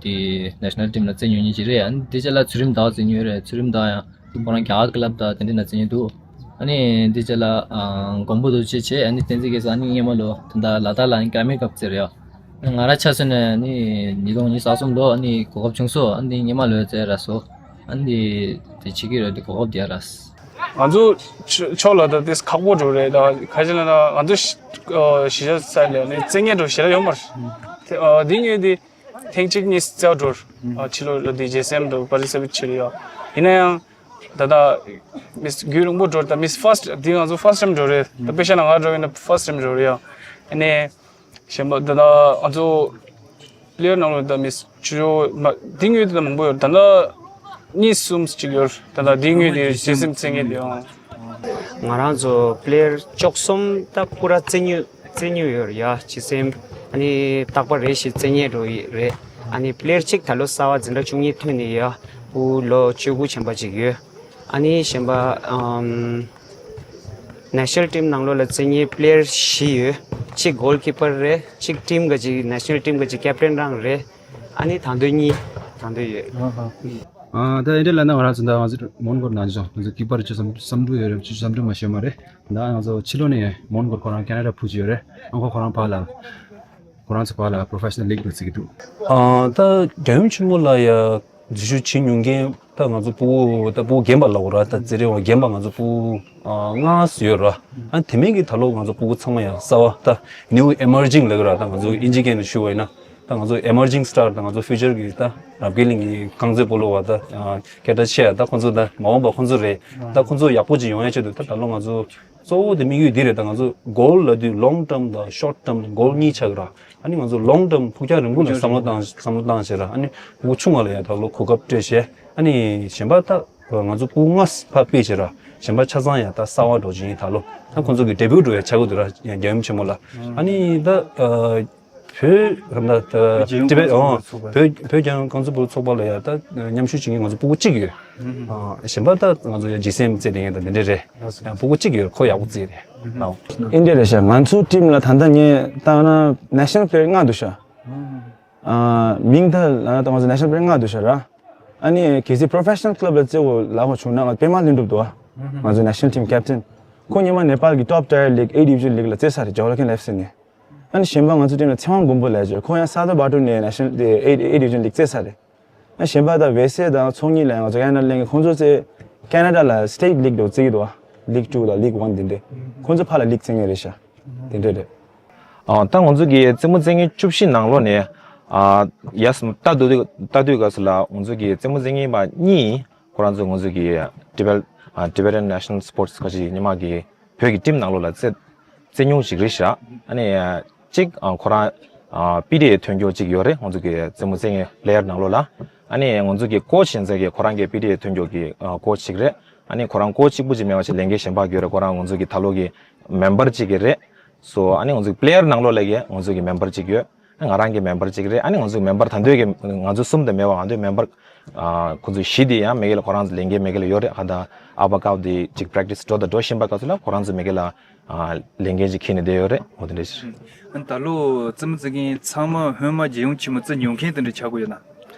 དེ་ནེ་ཤ་ནལ་ཊིམ་ལ་རྩེ་མྱོང་མཁན་ཅིག་རེད། ཨ་ནི་དེ་རྗེས་ལ་ཚུལ་ཁྲིམས་ཟླ་བ་རྩེ་མྱོང་རེད། ཚུལ་ཁྲིམས་ཟླ་བ་ཡང་ཁོ་རང་རྒྱ་གར་ཀི་ལབ་དང་དེ་འདྲ་ན་རྩེ་མྱོང་འདུག་ཨ་ནི་དེ་རྗེས་ལ་ཨ་མགོན་པོ་རྡོ་རྗེ་བྱས། ཨ་ནི་བསྟན་འཛིན་རྒྱལ་མཚན། ཨ་ནི་སྔོན་མ་ལོ་ད་ལྟ་ལ་དྭགས་ལ་ཨ་ནི་ཀ་མེ་ཀབ་རྩེ་རེད་ཡ། ང་རང་ཆ་མཚོན་ནས་ནི་ཉིས་སྟོང་ཉི་ཤུ་རྩ་གསུམ་ལོ་ཨ་ནི་གོ་སྐབས་བྱུང་སོང་། ཨ་ནི་སྔོན་མ་ལོ་རྩེ་ར་སོང་། ཨ་ནི་དེ་བྱེད་ཀྱི་རེད། དེ་གོ་སྐབས་དེ་ར། ང་ཚོ་ཕྱོགས་ལ་ད་དེ་ཁག་པོ་འགྲོ་རེད། ད་ག་ཅི་ལབ་ན་ང་ཚོ་གཞིས་ཆགས་ས་ལ་ནི་རྩེད་མཁན་འགྲོ་ཞེ་དྲག་ཡོད་མ་རེད། དེ་ཨ་དེ་ངས་དེ་ ཐེངས་གཅིག་གཉིས་རྩེ་བ་འགྲོ། ཨ་ཕྱི་ལོགས་ལ་དེ་ཇེ་སི་ཨེམ་དུ་པར་ཊི་སི་པེཊ་བྱེད་ཡོད། ཡིན་ན་ཡང་ད་ལྟ་མི་རྒྱུན་རིང་པོ་འགྲོ། ད་མི་ཕར་སི་ཊི་འདི་ང་ཚོ་ཕར་སི་ཊི་ཊེམ་འགྲོ་རེད། ད་དཔེ་བཞག་ན་ང་འགྲོ་ཡིན་ན་ཕར་སི་ཊི་ཊེམ་འགྲོ་རེད་ཡ། ཨ་ནི་གཞན་པ་ད་ལྟ་ང་ཚོ་པི་ལེ་ཡར་ནང་ལོགས་ད་མི་ཆུ་ཆུ་མ་འདི་ངོས་དེ་ད་མང་པོ་ཡོད། ད་ལྟ་གཉིས་གསུམ་ཅིག་ཡོད། ད་ལྟ་འདི་ངོས་དེ་ཇེ་སི་ཨེམ་རྩེ་མཁན་དེ་ཡང་། ང་རང་ཚོ་པི་ལེ་ཡར་བཅུ་གསུམ་ད་པུ་ར་རྩེ་མྱོང་རྩེ་མྱོང་ཡོད་རེད་ཡ། ཇེ་སི་ཨེམ་ཨ་ནི་རྟག་པར་རེ་ཞིག་རྩེ་མཁན་འགྲོ་ཡི་རེད། ཨ་ནི་པི་ལེ་ཡར་གཅིག་ད་ལོ་གསར་པ་འཛིན་གྲྭ་བཅུ་གཉིས་ཐོན་ནས་ཡ། ཕྲུ་གུ་ལོ་བཅུ་དགུ་ཆེན་པོ་ཅིག་ཡོད། ཨ་ནི་གཞན་པ་ཨམ་ནེ་ཤ་ནལ་ཊིམ་ནང་ལོགས་ལ་རྩེ་མཁན་པི་ལེ་ཡར་བཞི་ཡོད། གཅིག་གོལ་ཀི་པར་རེད། གཅིག་ཊིམ་ག་ཅིག་ནེ་ཤ་ནལ་ཊིམ་ག་ཅིག་ཀེབ་ཊེན་རང་རེད། ཨ་ནི་དང་དོད་གཉིས་དང་དོད་ཡོད། ཨ་ད་ཨེ་འདྲ་ལབ་ན་ང་རང་ཚོ་ད་ང་ཚོ་མོན་གྷོར་ནང་བཞིན་ང་ཚོ་ཀི་པར་བཅུ་བསམ་བསམ་འགྲུབ་ཡོད་རེད། བཅུ་བསམ་འགྲུབ་མ་ཤེས་མ་རེད། ད་ང་ཚོ་ཕྱི་ལོགས་ནས་མོན་གྷོར་ཁོ་རང་ཁེ་ན་ཌ་ཕུད་ཀྱི་ཡོད་རེད། ཨང་ཁོ་ཁོ་རང་ཕར་ལ་ཁོ་རང་ཚོ་ཕར་ལ་པོ་རོ་ཕེ་ཤ་ནལ་ལིག་ལ་རྩེ་གི་འདུག་ཨ་ད་རྒྱལ་ཡུམ་ཆེན་མོ་ལ་ཡ་འཛུལ་ཞུགས་བྱེད་མྱོང་མཁན་ད་ང་ཚོ་ཕྲུ་གུ་ད་ཕྲུ་གུ་རྒན་པ་ལབ་དགོས་ར། ད་རྩེད་རིགས་པ་རྒན་པ་ང་ཚོ་ཕྲུ་གུ་ཨ་ལྔ་ཙམ་ཡོད་ར། ཨ་དེ་མིན་གྱི་ད་ལོ་ང་ཚོ་ཕྲུ་གུ་ཚང་མ་ཡང་གསར་པ་ད་ནིའུ་ཨི་མར་ཇིང་ལབ་ཀྱི་ར། ད་ང་ཚོ་ཨིན་ཇི་སྐད་ནང་ཞུ་བ་ཡིན་ན་ད་ང་ཚོ་ཨི་མར་ཇིང་སི་ཊར་ད་ང་ཚོ་ཕིའུ་ཅར་གྱི་ད་རབ་དགའ་གླིང་གི་རྐང་རྩེད་སྤོ་ལོ་བ་ད་སྐད་གྲགས་ཆེ་ཡ། ད་ཁོང་ཚོ་ད་མ་འོངས་པ་ཁོང་ཚོ་རེད། ད་ཁོང་ཚོ་ཡག་པོ་ཅིག་ཡོང་ཡ་ཆེད་དུ་ད་ད་ལོ་ང་ཚོ་གཙོ་བོ་དེ་དམིགས་ཡུལ་འདི་རེད། ད་ང་ཚོ་གོལ་ལབ་དུས་ལོང་ཊརམ་དང་ཤོཊ་ཊརམ་གོལ་གཉིས་ཆགས་ཀྱི་ར། ཨ་ནི་ང་ཚོ་ལོང་ཊརམ་ཕུགས་རྒྱང་རིང་པོ་ལ་བསམ་བློ་བཏང་བསམ་བློ་བཏང་བྱས་ར། ཨ་ནི་ཕྲུ་གུ་ཆུང་བ་ལ་ཡང་ད་ལོ་གོ་སྐབས་སྤྲད་བྱས། ཨ་ནི་གཞན་པ་ད་ང་ཚོ་ཕྲུ་གུ་ལྔ་ཕར་སྤེལ་བྱས་ར། གཞན་པ་ཆ་ཚང་ཡང་ད་གསར་པ་འགྲོ་བཞིན་ཡིན། ད་ལོ་ད་ཁོང་ཚོ་གི་ཌེ་བིའུ་འགྲོ་ཡ་ཆགས་ཀྱི་འདུག་ར། ཡང་རྒྱལ་ཡུམ་ཆེན་མོ་ལ། ཨ་ནི་ད་བོད་རམ་ད་ཊི་བེཊ་ཨོ་བོད་བོད་རྒྱལ་ཡོངས་རྐང་རྩེད་སྤོ་ལོ་ཚོགས་པ་ལ་ཡང་ད་མཉམ་ཞུགས་བྱེད་མཁན་ང་ཚོ་ཕྲུ་གུ་གཅིག་ཡོད། ཨ་གཞན་པ་ད་ང་ཚོ་ཡང་ཇི་སི་ཨེམ་རྩེད་དེ་ཡང་ད་འདི་འདྲ་རེད། ཡང་ཕྲུ་གུ་གཅིག་ཡོད། ཁོ་ཡག་པོ་རྩེད་རེད། ཨོ་ཨིན་འདྲ་རེད་ཤག་ང་ཚོ་ཊིམ་ལ་ད་ལྟ་ངས་བལྟས་ན་ནེ་ཤ་ནལ་པི་ལེ་ཡར་ལྔ་འདུག་ཤག་ཨ་མིང་ད་ལ་ད་ང་ཚོ་ནེ་ཤ་ནལ་པི་ལེ་ཡར་ལྔ་འདུག་ཤག་ར། ཨ་ནི་གལ་སྲིད་པོ་རོ་ཕེ་ཤ་ནལ་ཀི་ལབ་ལ་རྩེ་དགོས་ལབ་པ་བྱུང་ན་ང་པད་མ་ལྷུན་གྲུབ་འདུག་ཨ། ང་ཚོ་ནེ་ཤ་ནལ་ཊིམ་ཀེབ་ཊེན། ཁོ་སྔོན་མ་ནེ་པཱལ་གྱི་ཊོབ་ཊི་ཡར་ལིག་ཨེ་ཌི་བི་ཛི་ཡོན་ལིག་ལ་རྩེ་ཚར་རེད། ཇོ་ལ་ཁིན་ཨེཕ་སི་ནས། ཨ་ནི་གཞན་པ་ང་ཚོ་ཊིམ་ལ་ཚེ་དབང་མགོན་པོ་ལབ་ཡ་ཅིག་ཡོད། ཁོ་ཡང་སཱ་ཏ་བྷ་ཏུ་ནས་ནེ་ཤ་ནལ་ཨེ་ཌི་བི་ཛི་ཡོན་ལིག་རྩེ་ཚར་རེད། ཨ་གཞན་པ་ད་ཝེ་སེ་དང་ཚོགས་གཉིས་ལ་ཡང་ང་ཚོ་ཡང་ན་ལེན་གྱི་ཁོང་ཚོ་རྩེ་ཁེ་ན་ཌ་ལ་སི་ཊེཊ་ལིག་འདྲ་བོ་རྩེ་གི་འདུག་ཨ། ལིག་ཊུ་དང་ལིག་ཝན་དེ་འདྲས། ཁོང་ཚོ་ཕར་ལ་ལིག་རྩེ་མཁན་རེད་ཤག་དེ་འདྲས་རེད། ཨ་ད་ང་ཚོ་གི་རྩེད་མོ་རྩེད་མཁན་བཅུ་བཞི་ནང་ལོགས་ནས་ཨ་ཡ་ད་དུས་ད་དུས་སྐབས་སུ་ལ་ང་ཚོ་གི་རྩེད་མོ་རྩེད་མཁན་པ་གཉིས་ཁོ་རང་ཚོ་ང་ཚོ་གི་ཊི་བེཊ་ཨ་Tibetan National Sports ཁ་ཅིག་ཉི་མ་གི་བོད་ཀྱི་ཊིམ་ནང་ལོགས་ལ་རྩེད་རྩེད་མྱོང་ཞིག་རེད་ཤག་ཨ་ནི་གཅིག་ཨ་ཁོ་རང་ཨ་པི་ཊི་ཨེ་ཐོན་རྒྱུ་གཅིག་ཡོད་རེད། ང་ཚོ་གི་རྩེད་མོ་རྩེད་མཁན་པི་ལེ་ཡར་ནང་ལོགས་ལ། ཨ་ནི་ང་ཚོ་གི་ཀོ་ཆི་ཡིན་ས་གི་ཁོ་རང་གི་པི་ཊི་ཨེ་ཐོན་རྒྱུ་གི་ཨ་ཀོ་ཆི་གཅིག་རེད། ཨ་ནི་ཁོ་རང་ཀོ་ཆི་གཅིག་པུ་གཅིག་མེད་པ་ཞིག་ལས་འགན་གཞན་པ་ཡོད་རེད། ཁོ་རང་ང་ཚོ་གི་ད་ལོ་གི་མེམ་བར་གཅིག་གི་རེད། སོ་ཨ་ནི་ང་ཚོ་གི་པི་ལེ་ཡར་ནང་ལོགས་ལ་གི་ང་ཚོ་གི་མེམ་བར་གཅིག་ཡོད། ང་རང་གི་མེམ་བར་གཅིག་རེད། ཨ་ནི་ང་ཚོ་མེམ་བར་ད་འདོད་ཀྱི་ང་ཚོ་གསུམ་དང་མེད་པ་ང་ཚོའི་མེམ་བར་ཨ་ཁོ་ཚོ་བཞི་དེ་ཡང་མ་གི་ལ་ཁོ་རང་ཚོ་ལས་འགན་མ་གི་ལ་ཡོད་རེད། ཨ་ད་ཨ་བ་ཀའོ་དེ་གཅིག་པེ་རེག་ཊི་སི་འགྲོ་དང་འགྲོ་བཞིན་པ་སྐབས་སུ་ལ་ཁོ་རང་ཚོ་མ་གི་ལ་ཨ་ལས་འགན་ཅིག་འཁྱེར་ནས་བསྡད་ཡོད་རེད། འོ་དེ་འདྲ་ཞིག་ཨ་ད་ལོ་རྩེད་མོ་རྩེད་མཁན་ཚང་མ་སྔོན་མ་རྒྱལ་ཡུམ་ཆེན་མོ་རྩེ་མྱོང་མཁན་དེ་འདྲ་ཆགས་ཀྱི་ཡོད་ན།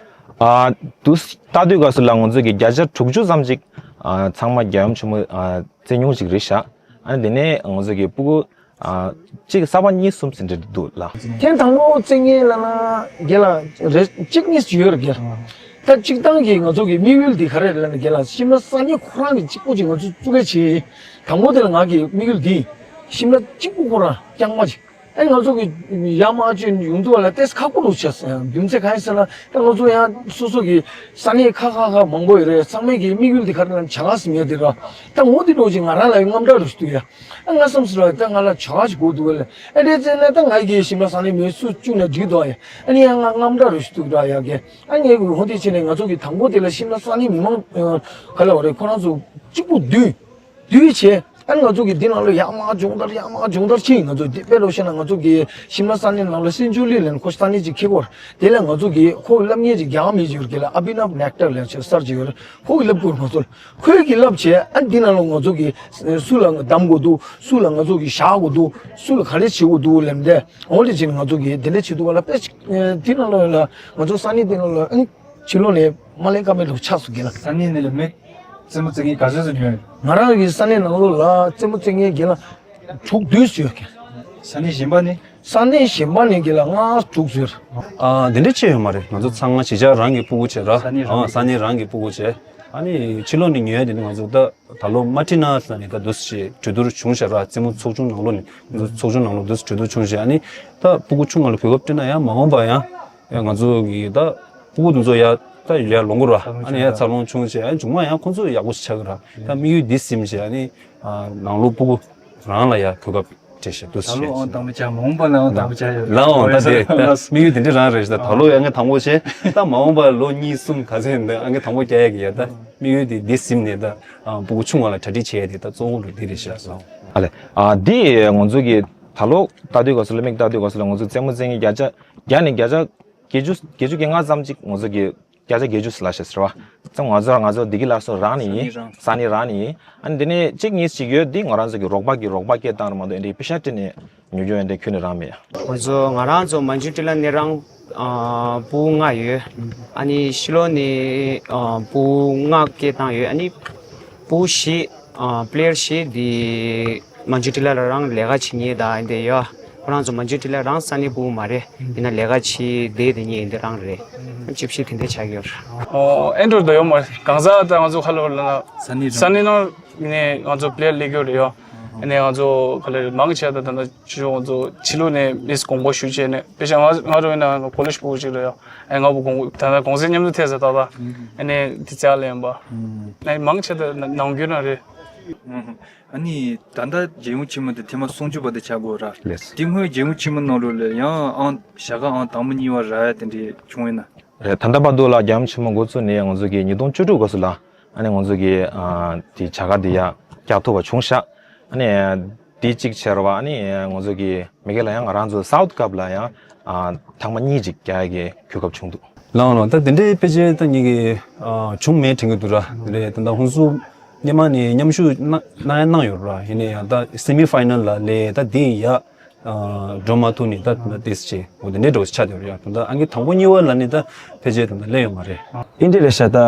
ཨ་དུས་ད་དུས་སྐབས་སུ་ལ་ང་ཚོ་གི་བརྒྱ་ཆ་དྲུག་ཅུ་ཙམ་ཅིག་ཨ་ཚང་མ་རྒྱལ་ཡུམ་ཆེན་མོ་ཨ་རྩེ་མྱོང་ཞིག་རེད་ཤག་ཨ་ནི་དེ་ནས་ང་ཚོ་གི་ཕྲུ་གུ་ཨ་གཅིག་གསར་པ་གཉིས་གསུམ་ཟིན་འདྲ་འདུག་ལ། ཐེངས་དང་པོ་རྩེད་མཁན་ལབ་ན་རྒན་ལགས་རེ་གཅིག་གཉིས་ཡོད་རེད་རྒན། ད་སྤྱིར་བཏང་གི་ང་ཚོ་གི་དམིགས་ཡུལ་འདི་ག་རེ་རེད་ལབ་ན་རྒན་ལགས་ཤིམ་ལ་ས་གནས་ཁོ་རང་གི་གཅིག་པོ་ཅིག་ང་ཚོ་བཙུགས་གལ་ཆེ། དང་པོ་དེ་ལ་ང་གི་དམིགས་ཡུལ་འདི་ཤིམ་ལ་གཅིག་པོ་ཁོ་རང་རྐྱང་མ་ཅིག་ཨེ་ང་ཚོ་གི་ཡར་མར་ཅིག་ཡོང་དུས་ལ་ཏེས་ཁག་པོ་འདུག་བྱས་རྒྱུ་མཚན་གང་ཡིན་ཟེར་ན་ཨེ་ང་ཚོ་ཡང་སོ་སོ་གི་ས་གནས་ཁག་ཁག་ཁག་མང་པོ་ཡོད་རེད། ཚང་མས་གི་དམིགས་ཡུལ་འདི་ག་རེ་ལབ་ན་བྱ་དགའ་ཟིན་ཡོད་དེ་ར། ད་ངོ་དེ་འདྲ་ཅིག་ང་རང་ལ་ཡང་དངངས་སྐྲག་རུ་ཞིག་འདུག་ཡ། ཨ་ང་བསམ་སོང་ར་ད་ང་ལ་བྱ་དགའ་ཞིག་དགོས་འདུག་ལ། ཨ་འདྲས་བྱས་ན་ད་ང་གི་ཞིམ་ལ་ས་གནས་མི་སུ་བཅུག་ན་འགྲིག་འདུག་ཡ། ཨ་ནི་ཡང་ང་དངངས་སྐྲག་རུ་ཞིག་འདུག་ར་ཡ་གི། ཨ་ངས་གི་འོ་དེ་བྱས་ནས་ང་ཚོ་གི་དང་པོ་དེ་ལ་ཞིམ་ལ་ས་གནས་མི་མང་ག་ལ་བ་རེད་ཁོ་རང་ཚོ་གཅིག་པུ་བསྡུས་བསྡུས་བྱས། ཨ་ནི་ང་ཚོ་གི་འདི་ནང་ལ་ཡར་མར་སྦྱོང་བརྡར་ཡར་མར་སྦྱོང་བརྡར་ཕྱིན། ང་ཚོ་འདི་དཔེ་ལོ་བཤད་ན་ང་ཚོ་གི་ཞིམ་ལ་ས་གནས་ནང་ལ་སིན་ཅུ་ལི་ལན་ཁོ་ས་གནས་ཅིག་ཁེ་གོར་དེ་ལ་ང་ཚོ་གི་ཁོ་སློབ་གཉེར་ཅིག་རྒྱག་མི་ཅིག་ཡོད་གི་ལ་ཨ་བི་ནབ་ནེག་ཊར་ལན་ཆེ་སར་ཅིག་ཡོད་རེད། ཁོ་གི་སློབ་ཁུར་ང་ཚོ་ཁོས་གི་བསླབ་བྱས། ཨ་འདི་ནང་ལ་ང་ཚོ་གི་སུ་ལ་གདམ་དགོས་འདུག་སུ་ལ་ང་ཚོ་གི་བཞག་དགོས་འདུག་སུ་ལ་ག་རེ་བྱེད་དགོས་འདུག་ལབ་འདས་འོ་དེ་བྱས་ནས་ང་ཚོ་གི་དེ་འདྲ་བྱེད་འདུག་ག་ལ་དཔེ་ཅིག་འདི་ནང་ལ་ལ་ང་ཚོ་ས་གནས་འདི་ནང་ལ་ཨ་ཕྱི་ལོགས་ནས་མ་ལེན་ཀ་མེད་ལོ་ཆགས་སུ་གི་ལ། ས་གནས་ནས་ལ་མི་རྩེད་མོ་རྩེ་མཁན་ག་ཚོད་ཙམ་ཡོད། ང་རང་གི་ས་གནས་ནང་ལོགས་ལ་རྩེད་མོ་རྩེ་མཁན་གི་ལ་དྲུག་བདུན་ཙམ་ཡོད་གི། ས་གནས་གཞན་པ་ནས། ས་གནས་གཞན་པ་ནས་གི་ལ་ལྔ་དྲུག་ཙམ་ཡོད། ཨ་འདི་འདྲ་ཅི་ཡོད་མ་རེད། ང་ཚོ་ཚང་མ་གཞིས་ཆགས་རང་གི་ཕྲུ་གུ་བྱས་ར། ས་གནས་རང་ཨ་གི་ས་གནས་རང་གི་ཕྲུ་གུ་བྱས། ཨ་ནི་ཕྱི་ལོགས་ནས་ཉོ་ཡ་དེ་ནི་ང་ཚོ་ད་ད་ལོ་མ་ཊི་ན་ལ་ནི་ད་འདུག་སེ་གྲོས་བསྡུར་བྱུང་ཤག་ར། རྩེད་མོ་ཚོགས་ཆུང་ནང་ལོགས་ནས་ང་ཚོ་ཚོགས་ཆུང་ནང་ལོགས་འདུག་སེ་གྲོས་བསྡུར་བྱུང་ཤག་ཨ་ནི་ད་ཕྲུ་གུ་ཆུང་ང་ལ་གོ་སྐབས་སྤྲད་ན་ཡང་མ་འོངས་པ་ཡང་། ཡང་ང་ཚོ་གི་ད་ཕྲུ་གུ་དེ་ཚོ་ཡ་ད་ཡ་ལོངས་གི་ར། ཨ་ནི་ཡ་འཚར་ལོངས་བྱུང་བྱས། ཨ་ནི་མཇུག་མ་ཡང་ཁོང་ཚོ་ཡག་པོ་ཞིག་ཆགས་གི་ར། ད་དམིགས་ཡུལ་འདི་ཟིན་བྱས། ཨ་ནི་ནང་ལོགས་ཕྲུ་གུ་རང་ལ་ཡ་གོ་སྐབས་སྤྲད་བྱས་འདུག་ད་ལོ་ཨང་དང་པོ་ཆགས། མ་འོངས་པ་ལ་ཨང་དང་པོ་ཆགས་ཡོད། ལའང་ད་དེ་ད་དམིགས་ཡུལ་དེ་འདྲ་རང་རེད་ཤག་ད་ད་ལོ་ཡ་ཨང་དང་པོ་བྱས། ད་མ་འོངས་པ་ལོ་གཉིས་གསུམ་ག་ཚོད་ཡིན་ད་ཨང་དང་པོ་རྒྱག་ཡ་གི་ཡ། ད་དམིགས་ཡུལ་དེ་འདི་ཟིན་ནས་ད་ཕྲུ་གུ་ཆུང་བ་ལ་གྲ་སྒྲིག་བྱས་ཡ་དེ་ད་གཙོ་བོ་ལ་འདི་རེད་ཤག་ཨ་ལེ། ཨ་འདི་ང་ཚོ་གི་ད་ལོ་ལྟ་དུས་སྐབས་སུ་ལ་མིག་ལྟ་དུས་སྐབས་སུ་ལ་ང་ཚོ་རྩེད་མོ་རྩེ་མཁན་བརྒྱ་ཆ་བརྒྱ་ནས་བརྒྱ་ཆ་བརྒྱད་ཅུ་བརྒྱད་ཅུ་གྱ་ལྔ་ཙམ་ཅིག་ང་ཚོ་གི་བརྒྱ་ཆ་བརྒྱད་ཅུ་ལ་ཤེས་ཟེར་བ། ཙམ་ང་ཚོ་ང་ཚོ་འདི་གི་ལ་སོ་རང་ནས་ཡིན། ས་གནས་རང་ནས་ཡིན། ཨ་ནི་འདི་ནས་གཅིག་གཉིས་ཅིག་ཡོད། འདི་ང་རང་ཚོ་གི་རོགས་པ་གི་རོགས་པ་སྐད་བཏང་ར་མ་གཏོགས་འདི་པེ་ཤ་སྤྲད་ནས་ཉོ་རྒྱུ་ཡང་འདི་ཁྱོན་ནས་རང་མེད། ང་ཚོ་ང་རང་ཚོ་མན་ཇུ་ཊི་ལ་ནས་རང་ཨ་ཕྲུ་གུ་ལྔ་ཡོད། ཨ་ནི་ཕྱི་ལོགས་ནས་ཨ་ཕྲུ་གུ་ལྔ་སྐད་བཏང་ཡོད། ཨ་ནི་ཕྲུ་གུ་བཞི་ཨ་པི་ལེ་ཡར་བཞི་འདི་མན་ཇུ་ཊི་ལ་ལ་རང་ལས་ཀ་བྱེད་མཁན་དང་འདི་ཡོད། ཁོ་རང་ཚོ་མན་ཇུ་ཊི་ལ་རང་ས་གནས་ཕྲུ་གུ་མ་རེད། ཡིན་ན་ལས་ཀ་བྱེད་བསྡད་དེ་ཉེ་འདི་རང་རེད། ཅིབ་ཤིབ་དེ་འདྲ་ཆགས་ཡོད། ཨོ་ཨེ་འགྲོ་འདོད་ཡོད་མ་རེད། གང་ཟག་ད་ང་ཚོ་ཁ་ལོ་ལ་ན་ས་གནས་ས་གནས་ནང་ནས་ང་ཚོ་པི་ལེ་ཡར་སླེབས་ཡོད་རེད་ཡོ། ཨ་ནས་ང་ཚོ་ག་ལེ་མང་ཆེ་ད་ད་ལྟ་ཆུ་ང་ཚོ་ཕྱི་ལོགས་ནས་མིས་དགོངས་པ་ཞུ་བྱས་ནས་དཔེ་ཆ་ང་ང་རང་ཡིན་ན་ཀོ་ལེཇ་ཕྲུ་གུ་ཅིག་རེད་ཡོ། ཨ་ང་བུ་དགོངས་ད་ལྟ་གུང་སེང་མཉམ་དུ་ཐེབས་ཟེར་ད་ད། ཨ་ནས་དེ་རྩ་ལ་ཡིན་པ། ཨ་མང་ཆེ་ད་ནང་རྒྱུན་ན་རེད། ཨ་ནི་ད་ལྟ་རྒྱལ་ཡོངས་ཆེན་མོ་དེ་ཐེངས་མ་སུམ་ཅུ་པ་དེ་ཆགས་དགོས་ར། ལེས། དེ་སྔོན་རྒྱལ་ཡོངས་ཆེན་མོ་ནང་ལོགས་ལ་ཡང་ཨང་བྱ་དགའ་ཨང་དང་པོ་གཉིས་པ་རག་ཡ་དེ་འདྲས་བྱུང་ཡོད་ན། རེད། ད་ལྟ་བར་དུ་ལ་རྒྱལ་ཡོངས་ཆེན་མོ་འགོ་བཙུགས་ནས་ང་ཚོ་གི་ཉིས་སྟོང་བཅུ་དྲུག་སྐབས་སུ་ལ་ཨ་ནི་ང་ཚོ་གི་ཨ་དེ་བྱ་དགའ་དེ་ཡ་བཀྱག་ཐུབ་པ་བྱུང་ཤག་ཨ་ནི་དེ་གཅིག་བྱས་ར་བ། ཨ་ནི་ང་ཚོ་གི་མ་གི་ལ་ཡང་ང་རང་ཚོ་སའུཐ་ཀབ་ལ་ཡང་ཨ་ཐེངས་མ་གཉིས་ཅིག་རྒྱག་ཡ་གི་གོ་སྐབས་བྱུང་འདུག་ལའང་ལའང་ད་དེ་འདྲའི་དཔེ་ཆ་ད་ངེད་ཀྱི་ཨ་བྱུང་མེད་དྲན་གྱི་འདུག་ར། དེ་འདྲའི་ད་ད་ཧུན་སུར་སྔོན་མ་ནས་མཉམ་ཞུགས་གནང་གནང་ཡང་གནང་ཡོད་ར། ཡིན་ན་ཡང་ད་སེ་མི་ཕའི་ནལ་ལ་སླེབས་ད་དེ་ཡ་ཨ་འགྲོ་མ་ཐུབ་ནས་ད་ད་ཏེས་ཆེ་འོ་དེ་འདྲའི་འགྲོ་ཆགས་ཡོད་ར། ཡ་ད་ད་ཨང་ཀི་དང་པོ་གཉིས་པ་ལ་ནི་ད་ཕལ་ཆེར་ད་ད་སླེབས་ཡོད་མ་རེད། ཨིན་དེ་རེད་ཤག་ད་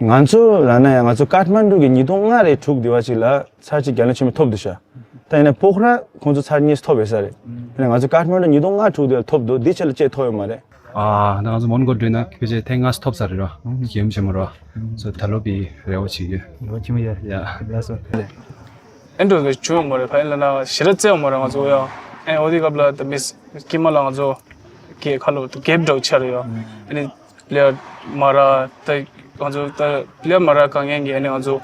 ང་ཚོ་ལ་ན་ཡང་ང་ཚོ་ཀཱཐ་མན་ཌུ་གི་ཉིས་སྟོང་ལྔ་རེ་དྲུག་དེ་བ་ཅིག་ལ་ཚར་གཅིག་རྒྱལ་ཡོངས་ཆེན་མོ་ཐོབ་འདུག་ཤག་ད་ཡིན་ན་ཕོ་ཁྲ་ཁོང་ཚོ་ཚར་གཉིས་ཐོབ་ཡོད་ས་རེད། ཡིན་ན་ང་ཚོ་ཀཱཐ་མན་ཌུ་ཉིས་སྟོང་ལྔ་དྲུག་དེ་ལ་ཐོབ་འདུག་འདི་ཆ་ལ་ཅིག་ཐོབ་ཡོད་མ་རེད། ཨ་ད་ང་ཚོ་མོན་གྷོ་འགྲོ་ན་ཕལ་ཆེར་ཐེངས་ལྔ་ཐོབ་ཚར་རེད་ར། རྒྱལ་ཡོངས་ཆེན་མོ་ར། སོ་ད་ལོ་བི་རེ་བ་ཆེ་ཡོད། རེ་བ་ཆེན་པོ་ཡོད། ཡ། ལགས་སོ། ཨེ་འགྲོ་གི་བྱུང་ཡོད་མ་རེད། ཕ་ཡིན་ལ་ན་ཞེ་དྲག་རྩེ་ཡོད་མ་རེད་ང་ཚོ་ཡ། ཨེ་འོ་དེ་སྐབས་ལ་ད་མིས་ཀྱི་མ་ལ་ང་ཚོ་གི་ཁ་ལོ་ད་གེབ་འགྲོ་ཆ་རེད་ཡ། ཨ་ནི་པི་ལེ་ཡར་མ་ར་ད་ང་ཚོ་ད་པི་ལེ་ཡར་མ་ར་གང་ཡན་གི་ཨ་ནི་ང་ཚོ་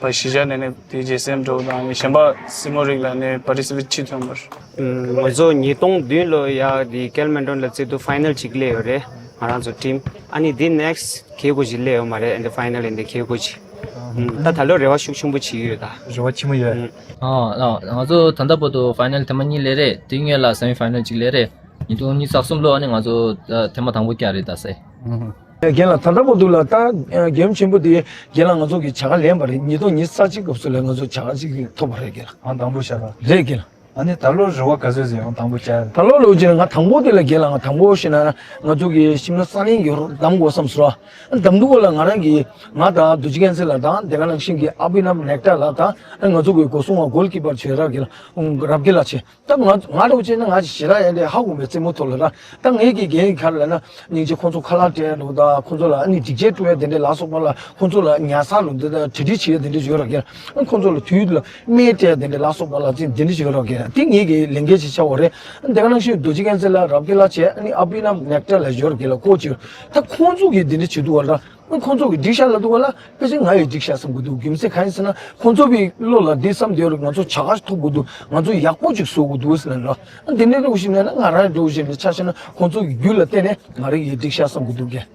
བ་གཞིས་ཆགས་ནས་ནི་དེ་རྗེས་སེམས་འགྲོ་དང་ནི་གཞན་པ་སྲིན་མོ་རིགས་ལ་ནི་པར་ཊི་སི་པེཊ་བྱེད་ཐུབ་མ་རེད། ང་ཚོ་ཉིས་སྟོང་བདུན་ལོ་ཡ་དེ་ཀལ་མན་ཌོན་ལ་རྩེད་དུ་ཕའི་ནལ་གཅིག་སླེབས་ཡོད་རེད། ང་རང་ཚོ་ཊིམ། ཨ་ནི་དེ་ནེག་སི་ཊི་ཁེ་གོ་ཅིག་སླེབས་ཡོད་མ་རེད། ཨེན་ཌི་ཕའི་ནལ་ཨེན་ཌི་ཁེ་གོ་ཅིག་ད་ད་ལོ་རེ་བ་ཤུགས་ཆེན་པོ་བྱེད་ཀྱི་ཡོད་ད། རེ་བ་ཆེན་པོ་ཡོད། ཨ་ང་ཚོ་ད་ལྟ་བར་དུ་ཕའི་ནལ་ཐེངས་མ་གཉིས་སླེབས་རེད། དེ་སྔོན་ལ་སེ་མི་ཕའི་ནལ་གཅིག་སླེབས་རེད། ཉིས་སྟོང་ཉི་ཤུ་རྩ་གསུམ་ལོ་ཨ་ནི་ང་ཚོ་ཐེངས་མ་དང་པོ་བཀྱག་རེད་ད་སེ། རྒན་ལགས་ད་ལྟ་བར་དུ་ལ་ད་རྒྱལ་ཡོངས་ཆེན་པོ་དེ་རྒན་ལགས་ང་ཚོ་གི་བྱ་དགའ་ལེན་པ་རེད། ཉིས་སྟོང་ཉི་ཤུ་རྩ་གཅིག་སྐབས་སུ་ལ་ང་ཚོ་བྱ་དགའ་གཅིག་ཐོབ་པ་རེད་རྒན་ལགས། ཨང་དང་པོ་བཞག་པ། རེད་རྒན་ལགས། ཨ་ནི་ད་ལོ་རེ་བ་ག་ཚོད་ཟིན་ཡང་དང་པོ་བྱ། ད་ལོ་ལོ་རྒྱུན་ང་དང་པོ་དེ་ལ་རྒན་ལགས་ང་དང་པོ་ཞེ་ན་ང་ཚོ་གི་ཤིམ་ལ་ས་གླིང་གི་རོ་གདམ་དགོས་བསམ་སོང་། ཨ་གདམ་འདུག་ག་ལ་ང་རང་གི་ང་དང་རྡོ་རྗེ་རྒྱལ་མཚན་ལགས་དང་དེ་ག་ནང་བཞིན་གི་ཨ་བི་ནམ་ནེག་ཊ་ལགས་དང་ཨ་ང་ཚོ་གི་སྒོ་སྲུང་བ་གོལ་ཀི་པར་བྱོས་རབ་རྒན་ལགས་རབ་རྒན་ལགས་བྱས། ད་ང་ང་འདྲ་བོ་བྱས་ན་ང་ཞེ་དྲག་ཡང་དེ་ཧ་གོ་མེད་རྩེད་མོ་ཐོག་ལ་ར། ད་ངའི་གི་རྒན་ག་རེ་ལབ་ན་སྙིང་རྗེ་ཁོང་ཚོ་ཁ་ལག་སྤྲད་ལོ་ད་ཁོང་ཚོ་ལ་ཨ་ནི་སྒྲིག་ཆས་སྤྲོད་ཡ་དེ་འདྲས་ལ་སོགས་པ་ལ་ཁོང་ཚོ་ལ་ཉལ་ས་ལོ་འདི་ད་གྲ་སྒྲིག་བྱེད་ཡ་དེ་འདྲས་ཡོད་ར་རྒན། ཨ་ཁོང་ཚོ་ལ་དུས་ལ་སྨན་སྤྲད་ཡ་དེ་འདྲས་ལ་སོགས་པ་ལ་ཅིག་དེ་འདྲས་ཡོད་ར་རྒན། དེ་ངའི་གི་ལས་འགན་ཅིག་ཆགས་པ་རེད། ཨ་དེ་ག་ནང་བཞིན་རྡོ་རྗེ་རྒྱལ་མཚན་ལ་རབ་རྒན་ལགས་བྱས་ཨ་ནི་ཨ་བི་ནམ་ནེག་ཊ་ལ་ཡོད་ར་རྒན་ལགས་ཀོ་ཅིག་ད་ཁོང་ཚོ་གི་དེ་འདྲས་བྱེད་འདུག་བ་ར། ཁོང་ཚོ་གི་འགྲིག་ཤག་ལབ་འདུག་བ་ལ་ཕལ་ཆེར་ང་ཡི་འགྲིག་ཤག་བསམ་གི་འདུག་རྒྱུ་མཚན་གང་ཡིན་ཟེར་ན་ཁོང་ཚོ་གི་བློ་ལ་འདི་བསམ་བསྡད་ཡོད་རེད། ང་ཚོ་བྱ་དགའ་ཐོབ་དགོས་འདུག་ང་ཚོ་ཡག་པོ་ཅིག་བཟོ་དགོས་འདུག་ཟེར་ན་ར། འདི་འདྲའི་འདྲ་བོ་ཞིག་ནས་ན་ང་རང་འདྲ་བོ་ཞིག་ནས་ཆ་བཞག་ན་ཁོང་ཚོ་གི་རྒྱུ་ལ་བརྟེན་ནས་ང་རང་ཡི་འགྲིག་ཤག་བསམ་གི་འདུག་གས།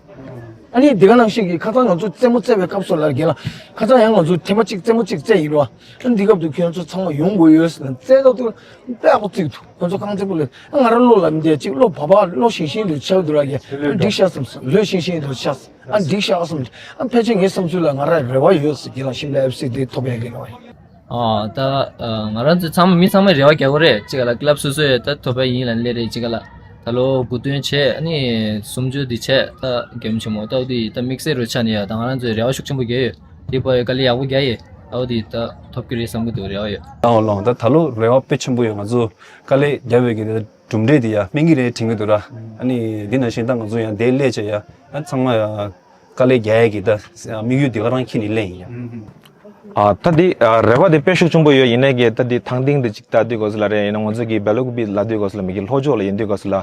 ཨ་ནི་འདི་ག་ནང་བཞིན་གི་ཁ་སང་ང་ཚོ་རྩེད་མོ་རྩེ་བའི་སྐབས་སུ་ལ་རྒན་ལགས་ཁ་སང་ཡང་ང་ཚོ་ཐེངས་མ་གཅིག་རྩེད་མོ་གཅིག་རྩེ་ཡིན་རོ། ཨ་འདི་སྐབས་དུ་ཁྱོད་ཚོ་ཚང་མ་ཡོང་དགོས་ཡོད་ཟེར་ན་རྩེ་སྐབས་དུ་དཔེ་ཡག་པོ་རྩེ་གི་འདུག་ཁོང་ཚོ་རྐང་རྩེད་པོ་ལ་ང་རང་བློ་ལ་མི་བདེ་གཅིག་བློ་བབ་པ་བློ་ཞིང་ཞིང་དུ་ཆགས་འདུག་ར་གས། འགྲིག་ཤག་བསམ་སོང་། ལོས་ཞིང་ཞིང་དུ་ཆགས། ཨ་འགྲིག་ཤག་བསམ། ཨ་ཕལ་ཆེར་ངའི་བསམ་ཚུལ་ལ་ང་རང་རེ་བ་ཡོད་ཟེར་གྱི་ལ་ཤིམ་ལ་ཨེཕ་སི་དེ་ཐོབ་ཡག་གི་རེ་བ་ཡོད། ཨ་ད་ང་རང་ཚོ་ཚང་མ་མི་ཚང་མས་རེ་བ་རྒྱག་གི་རེད། གཅིག་ལ་ཀི་ལབ་སོ་སོ་ཡོད་ད་ཐོབ་པ་ཡིན་ལ་སླེབས་རེད། གཅིག་ལ་ད་ལོ་དགུ་སྟོན་བྱས་ཨ་ནི་སུམ་ཅུ་དེ་བྱས་ད་རྒྱལ་ཡོངས་ཆེན་མོ་ད་འོ་དེ་ད་དམིགས་བསལ་རུ་ཆགས་ནས་ཡ་ད་ང་རང་ཚོས་རེ་བ་ཤུགས་ཆེན་པོ་རྒྱག་ཡོད། དེ་བ་ཡོད་དཀའ་ལས་ཡག་པོ་རྒྱག་ཡོད། ད་འོ་དེ་ད་ཐོབ་ཀྱི་རེད་བསམ་གི་འདུག་རེ་བ་ཡོད། ཨ་ལོང་ད་ད་ལོ་རེ་བ་དཔེ་ཆེན་པོ་ཡོད། ང་ཚོ་དཀའ་ལས་རྒྱབ་པའི་གི་གྲུབ་འབྲས་དེ་ཡ་སྨིན་གྱི་རེད་དྲན་གྱི་འདུག་ར། ཨ་ནི་འདི་ནང་བཞིན་ད་ང་ཚོ་ཡང་དེ་སླེབས་བྱས་ཡ་ཨ་ཚང་མ་ཡ་དཀའ་ལས་རྒྱག་ཡ་གི་ད་དམིགས་ཡུལ་དེ་ག་རང་འཁྱེར་ནས་སླེབས་ཡིན་ཡ། ཨ་ད་འདི་ཨ་རེ་བ་འདི་དཔེ་ཤུགས་ཆེན་པོ་ཡོད། ཡིན་ནའི་གི་ད་འདི་ཐང་སྟེང་འདི་ཅིག་ལྟ་དུས་སྐབས་སུ་ལ་རེད། ཡིན་ན་ང་ཚོ་གི་བེ་ལུག་པི་ལ་དུས་སྐབས་སུ་ལ་མི་གི་ལྷོ་ཕྱོགས་ལ་ཡིན་དུས་སྐབས་སུ་ལ་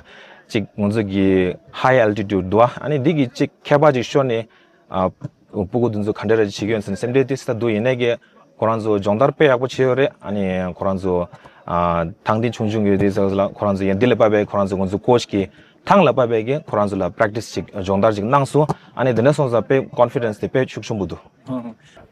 ཅིག་ང་ཚོ་གི་high altitude འདུག་ཨ་ནི་འདི་གི་ཅིག་ཁྱད་པར་ཅིག་ཤོར་ནས། ཨ་སྤུ་གུ་དེ་ཚོ་ག་འདྲ་རེ་བྱེད་ཀྱི་ཡོད་ཟེར་ན་སེམས་ཁྲལ་ཏོག་ཙམ་ད་འདུག་ཡིན་ནའི་གི་ཁོ་རང་ཚོ་སྦྱོང་བརྡར་དཔེ་ཡག་པོ་བྱས་ཡོད་རེད། ཨ་ནི་ཁོ་རང་ཚོ་ཨ་ཐང་སྟེང་ཆུང་ཆུང་གི་དུས་སྐབས་སུ་ལ་ཁོ་རང་ཚོ་ཡིན་འདི་ལ་དཔག་པའི་ཁོ་རང་ཚོ་ང་ཚོ་ཀོ་ཆི་གི་ཐང་ལ་དཔག་པའི་གི་ཁོ་རང་ཚོ་ལ་པེ་རེག་ཊི་སི་ཅིག་སྦྱོང་བརྡར་ཅིག་གནང་སོང་། ཨ་ནི་དེ་འདྲ་སོང་ཙང་དཔེ་ཀོན་ཕི་ཌེན་སི་དེ་དཔེ་ཤུགས་ཆེན་པོ་འདུག་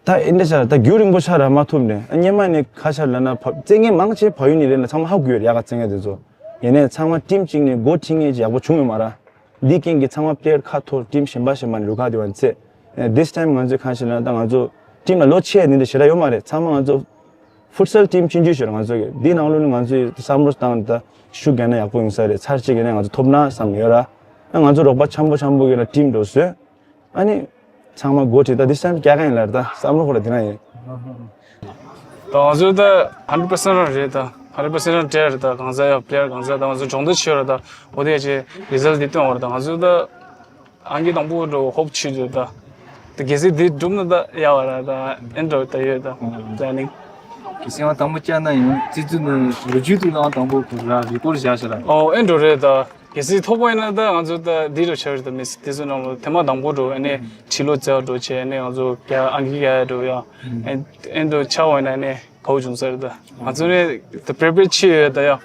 ད་ཨིན་ཌི་ཤར་ད་རྒྱུན་རིང་པོ་ཆགས་ར་མ་ཐུབ་ནས། ཨ་སྔོན་མ་ནས་ཁ་ཤར་ལབ་ན་བ་རྩེད་མཁན་མང་ཆེ་བལ་ཡུལ་ནས་རེད་ལ། ཚང་མ་ཧ་གོ་ཡོད་རེད། ཡག་ག་རྩེད་མཁན་དེ་ཚོ། ཡིན་ནའི་ཚང་མ་ཊིམ་གཅིག་ནས་འགོ་ཁྲིད་མཁན་ཅིག་ཡག་པོ་བྱུང་ཡོད་མ་རེད། འདི་རྐྱེན་གྱིས་ཚང་མ་པི་ལེ་ཡར་ཁ་འཐོར་ཊིམ་གཞན་པ་གཞན་པ་ལ་ལུས་ཁ་དེ་བ་རྩེད། ཨ་this time ང་ཚོས་གང་ཞིག་ལབ་ན་ད་ང་ཚོ་ཊིམ་ལ་ལོ་ཆེ་ནི་འདི་ཞེ་དྲག་ཡོད་མ་རེད། ཚང་མ་ང་ཚོ་ཕུཊ་སལ་ཊིམ་ཆུང་ཆུང་ཞིག་རེད་ང་ཚོ་གི། འདི་ནང་ལོགས་ནས་ང་ཚོས་བསམ་བློ་བཏང་ནས་ད་ཤུགས་རྒྱག་ན་ཡག་པོ་ཡོང་ས་རེད། ཚར་གཅིག་ཡིན་ན་ང་ཚོ་ཐོབ་ན་བསམ་ཡོད་ར། ཨ་ང་ཚོ་རོགས་པ་འཆམ་པོ་འཆམ་པོ་གི་ལ་ཊིམ་འགྲོ་བཟོས། ཨ་ནི་ཚང་མ་འགོ་ཁྲིད་ད་འདི་སེམས་རྒྱག་ག་ཡིན་ལ། ད་བསམ་བློ་ཁོ་ལ་འདི་རང་ཡིན། ད་ང་ཚོ་ད་ཧན་ཌེ་རེཌ་པར་སེན་ཊ་རང་རེད། ད་ཧན་ཌེ་རེཌ་པར་སེན་ཊ་རང་བྲལ་རེད། ད་གང་ཟག་ཡ་པི་ལེ་ཡར་གང་ཟག་ད་ང་ཚོ་སྦྱོང་བརྡར་བྱེད་རེད། ད་འོ་དེ་ཡ་ཆེ་རི་ཛལ་ཊི་འདི་སྟོན་བར་ད་ང་ཚོ་ད་ཨང་ཀི་དང་པོ་འགྲོ་ཧོབ་ཆུ་འགྲོ་ད། ད་གལ་སྲིད་འདི་འགྲུབ་ན་ད་ཡག་བ་ར། ད་ཨེ་འགྲོ་ད་ཡོད་ད་པི་ལེ་ནིང་། གལ་སྲིད་ཨང་དང་པོ་བཅར་ན་ཡང་རྩི་ཚུལ་ནི་ལོ་རྒྱུས་དུ་ཨང་དང་པོ་གུ་ར་རི་ཀོར་བཞག་ཤ་ར། ཨོ་ཨེ་འགྲོ་རེད་ད། གལ་སྲིད་ཐོབ་པ་ཡིན་ན་ད་ང་ཚོ་ད་འདི་རུ་ཆགས་རེད། ད་མི་སི་དེ་ཚོ་ནང་ལོ་ཐེངས་མ་དང་པོ་འགྲོ། ཨ་ནི་ཕྱི་ལོགས་བཙལ་བ་འགྲོ་བྱས། ཨ་ནི་ང་ཚོ་རྒྱ་ཨང་ཀི་རྒྱག་ཡ་འགྲོ་ཡ། ཨེ་ཨེ་འགྲོ་ཆགས་པ་ཡིན་ན་ཨ་ནི་དགའ་བོ་བྱུང་ས་རེད། ད་ང་ཚོ་ནི་ད་པི་རི་པེར་བྱས་ཡོད་ད་ཡ།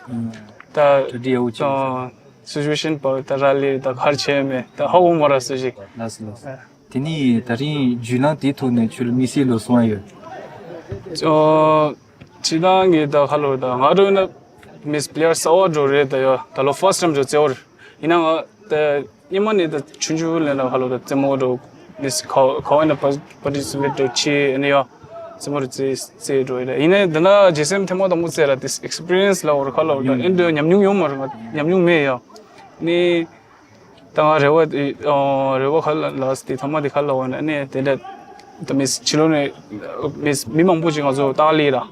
ད་གྲ་སྒྲིག་ཡག་པོ་བྱས། སི་ཅུ་ཨེ་ཤན་པ་ད་ར་ལི་ད་གར་བྱས་མེད་ད་ཧ་གོ་མ་ར་སུ་ཞིག་ལགས་སོ་ལགས་སོ། དེ་ནི་ད་རིང་བརྒྱུད་ལམ་དེའི་ཐོག་ནས་ཁྱོད་ལ་དམིགས་བསལ་ལོ་གསུང་བ་ཡོད། ཨོ། སྤྱིར་བཏང་གི་ད་ཁ་ལོ་ད་ང་འདྲ་ན་མི་སི་པི་ལེ་ཡར་གསར་བ་འགྲོ་རེད་ད་ཡ། ད་ལོ་ཕར་སི་ཊི་ཊེམ་འགྲོ་རྩེ་བར། ཡིན་ན་ང་ད་སྔོན་མ་ནས་ད་ཆུང་ཆུང་ལས་ན་ཁ་ལོ་ད་རྩེད་མོ་འགྲོ་མི་སི་ཁ་ཁ་བ་ན་པར་ཊི་སི་པེ་ཊི་འགྲོ་ཆེ་ནས་ཡ། རྩེད་མོ་རུ་རྩེ་རྩེ་འགྲོ་ཡོད་རེད། ཡིན་ན་ད་ན་ཇི་སི་ཨེམ་ཐེངས་མ་དང་པོ་རྩེ་ར་དེ་ཨེག་སི་པི་རི་ཡན་སི་ལ་འོར་ཁ་ལོ་ད་ཨེ་འདྲ་ཉམས་མྱོང་ཡོད་མ་རེད། ང་ཉམས་མྱོང་མེད་ཡ། ནི། ད་ང་རེ་བ་དེ་ཨོ་རེ་བ་ཁ་ལ་ལགས་དེ་ཐ་མ་དེ་ཁ་ལ་བ་ན་ཨ་ནི་དེ་འདྲ་ད་མི་སི་ཕྱི་ལོགས་ནས་མི་སི་མི་མང་པོ་ཅིག་ང་ཚོ་ལྟ་ག་སླེབས་ར།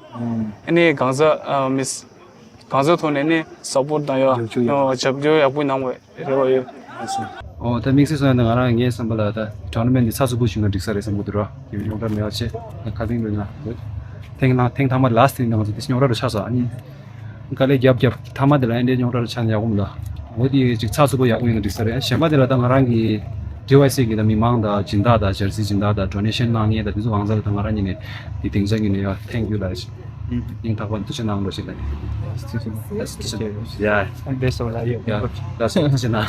ཨ་ནི་གང་ཟག་ཨ་མི་སི་གང་ཟག་ཐོག་ནས་ནི་སབ་པོར་ཊི་དང་ཡ་རྒྱབ་སྐྱོར་ཡག་ཨོ་རྒྱབ་སྐྱོར་ཡག་པོ་གནང་བའི་རེ་བ་ཡོད། ཨོ་ད་དམིགས་བསལ་སོང་ཡ་ད་ང་རང་ངའི་བསམ་པ་ལ་ད་ཊོར་ན་མེན་ཊི་འདི་ཚགས་ཚུད་པོ་ཞིག་ང་འགྲིག་ས་རེད་བསམ་གི་འདུག་ར། དེ་ཡོངས་གྲགས་མེད་པ་བྱས་ང་ཁ་སེང་རེད་ང་ཐེངས་ལ་ཐེངས་ཐ་མ་ལ་སི་ཊི་དེ་ནང་ང་ཚོ་དེ་ཡོངས་གྲགས་རུ་ཆགས་སོང་ཨ་ནི། དཀའ་ལས་རྒྱབ་རྒྱབ་མཐའ་མ་དེ་ལ་ཨེ་འདྲའི་རྙོག་དྲ་ཆགས་ན་ཡག་པོ་མི་འདུག་འོ་དེ་ཅིག་ཚགས་ཚུད་པོ་ཡག་པོ་ཡིན་ན་འགྲིག་ས་རེད། གཞན་པ་དེ་ལ་ད་ང་རང་གི་ཌི་ཝའི་སི་གི་ད་མི་མང་དང་སྦྱིན་བདག་དང་ཞལ་གཟིགས་སྦྱིན་བདག་དང་ཌོ་ནེ་ཤན་གནང་མཁན་དང་དེ་ཚོ་གང་ཟག་ལ་ད་ང་རང་ཉིད་ནས་དེ་སྡིངས་ཆ་ཉིད་ནས་ཡ་ཐེང་ཀིའུ་ལ་སྙིང་ཐག་པ་ནས་ཐུགས་རྗེ་གནང་རོགས་ཞེས་ལ་ཐུགས་རྗེ་གནང་། ཡ་ལགས་སོ་ཐུགས་རྗེ་གནང་།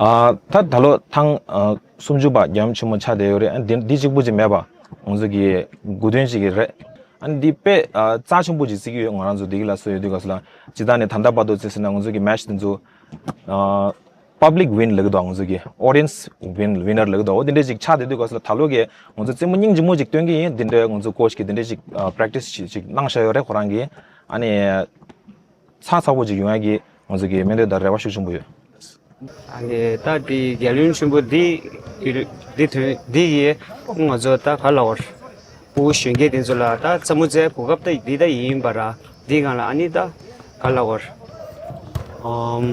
ཨ་ད་ད་ལོ་ཐེངས་ཨ་སུམ་ཅུ་པ་རྒྱལ་ཡུམ་ཆེན་མོ་ཆགས་བསྡད་ཡོད་རེད། ཨ་འདི་འདི་གཅིག་པུ་ཅིག་མེད་པ་ང་ཚོ་གི་དགུ་སྟོན་ཅིག་གི་རེད། ཨ་ནི་འདི་དཔེ་ཨ་རྩ་ཆེན་པོ་ཅིག་བརྩི་གི་ཡོད། ང་རང་ཚོ་འདི་གི་ལ་སོ་ཡོད་དུས་སྐབས་སུ་ལ་སྤྱིར་བཏང་ནས་ད་ལྟ་བར་དུ་བརྩིས་ཟིན་ན་ང་ཚོ་གི་མེ་ཆི་དེ་ཚོ་ཨ་པབ་ལིག་ཝིན་ལབ་ཀྱི་འདུག་ང་ཚོ་གི་ཨོ་ཌི་ཡན་སི་ཝིན་ཝིན་ནར་ལབ་ཀྱི་འདུག་འོ་འདི་འདྲས་ཅིག་ཆགས་བསྡད་དུས་སྐབས་སུ་ལ་ད་ལོ་གི་ང་ཚོ་རྩེད་མོ་སྙིང་རྗེ་མོ་ཅིག་སྟོན་གི་ཡིན། འདི་འདྲས་ང་ཚོ་ཀོ་ཆི་གི་འདི་འདྲས་ཅིག་ཨ་པེ་རེག་ཊི་སི་ཅིག་ཅིག་གནང་བཞག་ཡོད་རེད་ཁོ་རང་གི། ཨ་ནི་ཚགས་ཚགས་པོ་ཅིག་ཡོང་ཡ་གི་ང་ཚོ་གི་སྨོན་འདུན་དང་རེ་བ་ཤུགས་ཆེན་པོ་ཡོད། ཨ་ནི་ད་དེ་རྒྱལ་ཡུམ་ཆེན་པོ་འདི་འདི་དོན་འདི་ཡིས་ང་ཚོ་ད་ག་ལ་བར་སྤུ་གུ་གཞོན་སྐྱེས་དེ་ཚོ་ལ་ད་རྩེད་མོ་རྩེ་གོ་སྐབས་ད་འདི་ད་ཡིན་པ་ར། འདི་སྒང་ལ་ཨ་ནི་ད་ག་ལ་བར་ཨམ་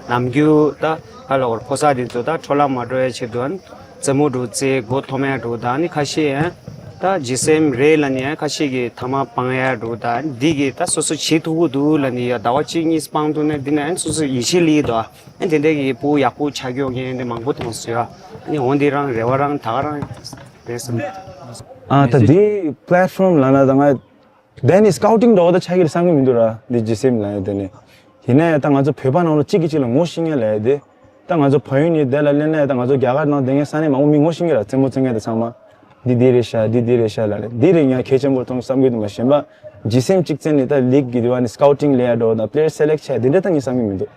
ནམ་རྒྱུན་ད་ག་ལ་བར་ཕོ་གསར་དེ་ཚོ་ད་འཕྲོ་བརླག་མ་འགྲོ་ཡ་ཆེད་དུ་ཨ་ནི་རྩེད་མོ་འགྲོ་རྩེ་མགོ་འཐོམ་ཡ་འགྲོ་ད་ཨ་ནི་ཁ་ཤས་ཡང་ད་ཇི་སི་ཨེམ་རེད་ལབ་ནས་ཡང་ཁ་ཤས་ཀྱིས་ཐ་མག་སྤང་ཡ་འགྲོ་ད་ཨ་ནི་འདི་གི་ད་སོ་སོ་བྱེད་ཐུབ་ཀྱི་འདུག་ལབ་ནས་ཡ་ཟླ་བ་གཅིག་གཉིས་སྤང་ཐུབ་ན་འདི་ན་ཨ་ནི་སོ་སོ་ཡིད་ཆེས་སླེབས་ཀྱི་འདུག་ཨ་ནི་དེ་འདྲ་གི་སྤུ་གུ་ཡག་པོ་ཆགས་ཀྱི་ཡོད་མཁན་དེ་མང་པོ་མཐོང་སོང་ཡ། ཨ་ནི་འོ་འདི་རང་རེ་བ་རང་ད་ག་རང་རེད་བསམ། ཨ་ད་འདི་པི་ལེཊ་ཕོམ་ལབ་ན་ད་ང་དེ་ནི་སི་ཀའུ་ཊིང་འདྲ་བོ་ད་ཆགས་ཀྱི་རེད་བསམ་གྱི་མི་འདུག་ར། འདི་ཇི་སི་ཨེམ་ལབ་ཡ་དེ་ནི། ཡིན་ན་ཡང་ད་ང་ཚོ་བོད་པ་ནང་ལོགས་གཅིག་གིས་གཅིག་ལ་ངོ་ཤེས་མཁན་ལབ་ཡ་དེ། ད་ང་ཚོ་བལ་ཡུལ་ནས་དེ་ལ་སླེབས་ན་ཡང་ད་ང་ཚོ་རྒྱ་གར་ནང་བསྡད་མཁན་ས་གནས་མང་པོ་མི་ངོ་ཤེས་ཀྱི་ར། རྩེད་མོ་རྩེ་མཁན་དེ་ཚང་མ། འདི་འདི་རེད་ཤག་འདི་འདི་རེད་ཤག་ལབ་ལེ། འདི་རེད་ང་གལ་ཆེན་པོ་མཐོང་བསམ་གྱི་འདུག་མ་གཞན་པ་ཇི་སི་ཨེམ་གཅིག་བཙལ་ནས་ད་ལིག་གི་དེ་བ་ནི་སི་ཀའུ་ཊིང་ལབ་ཡ་འདྲ་བོ་དང་པི་ལེ་ཡར་སེ་ལེག་ཊི་བྱས་དེ་འདྲ་ད་ངས་བསམ་གྱི་མི་འདུག་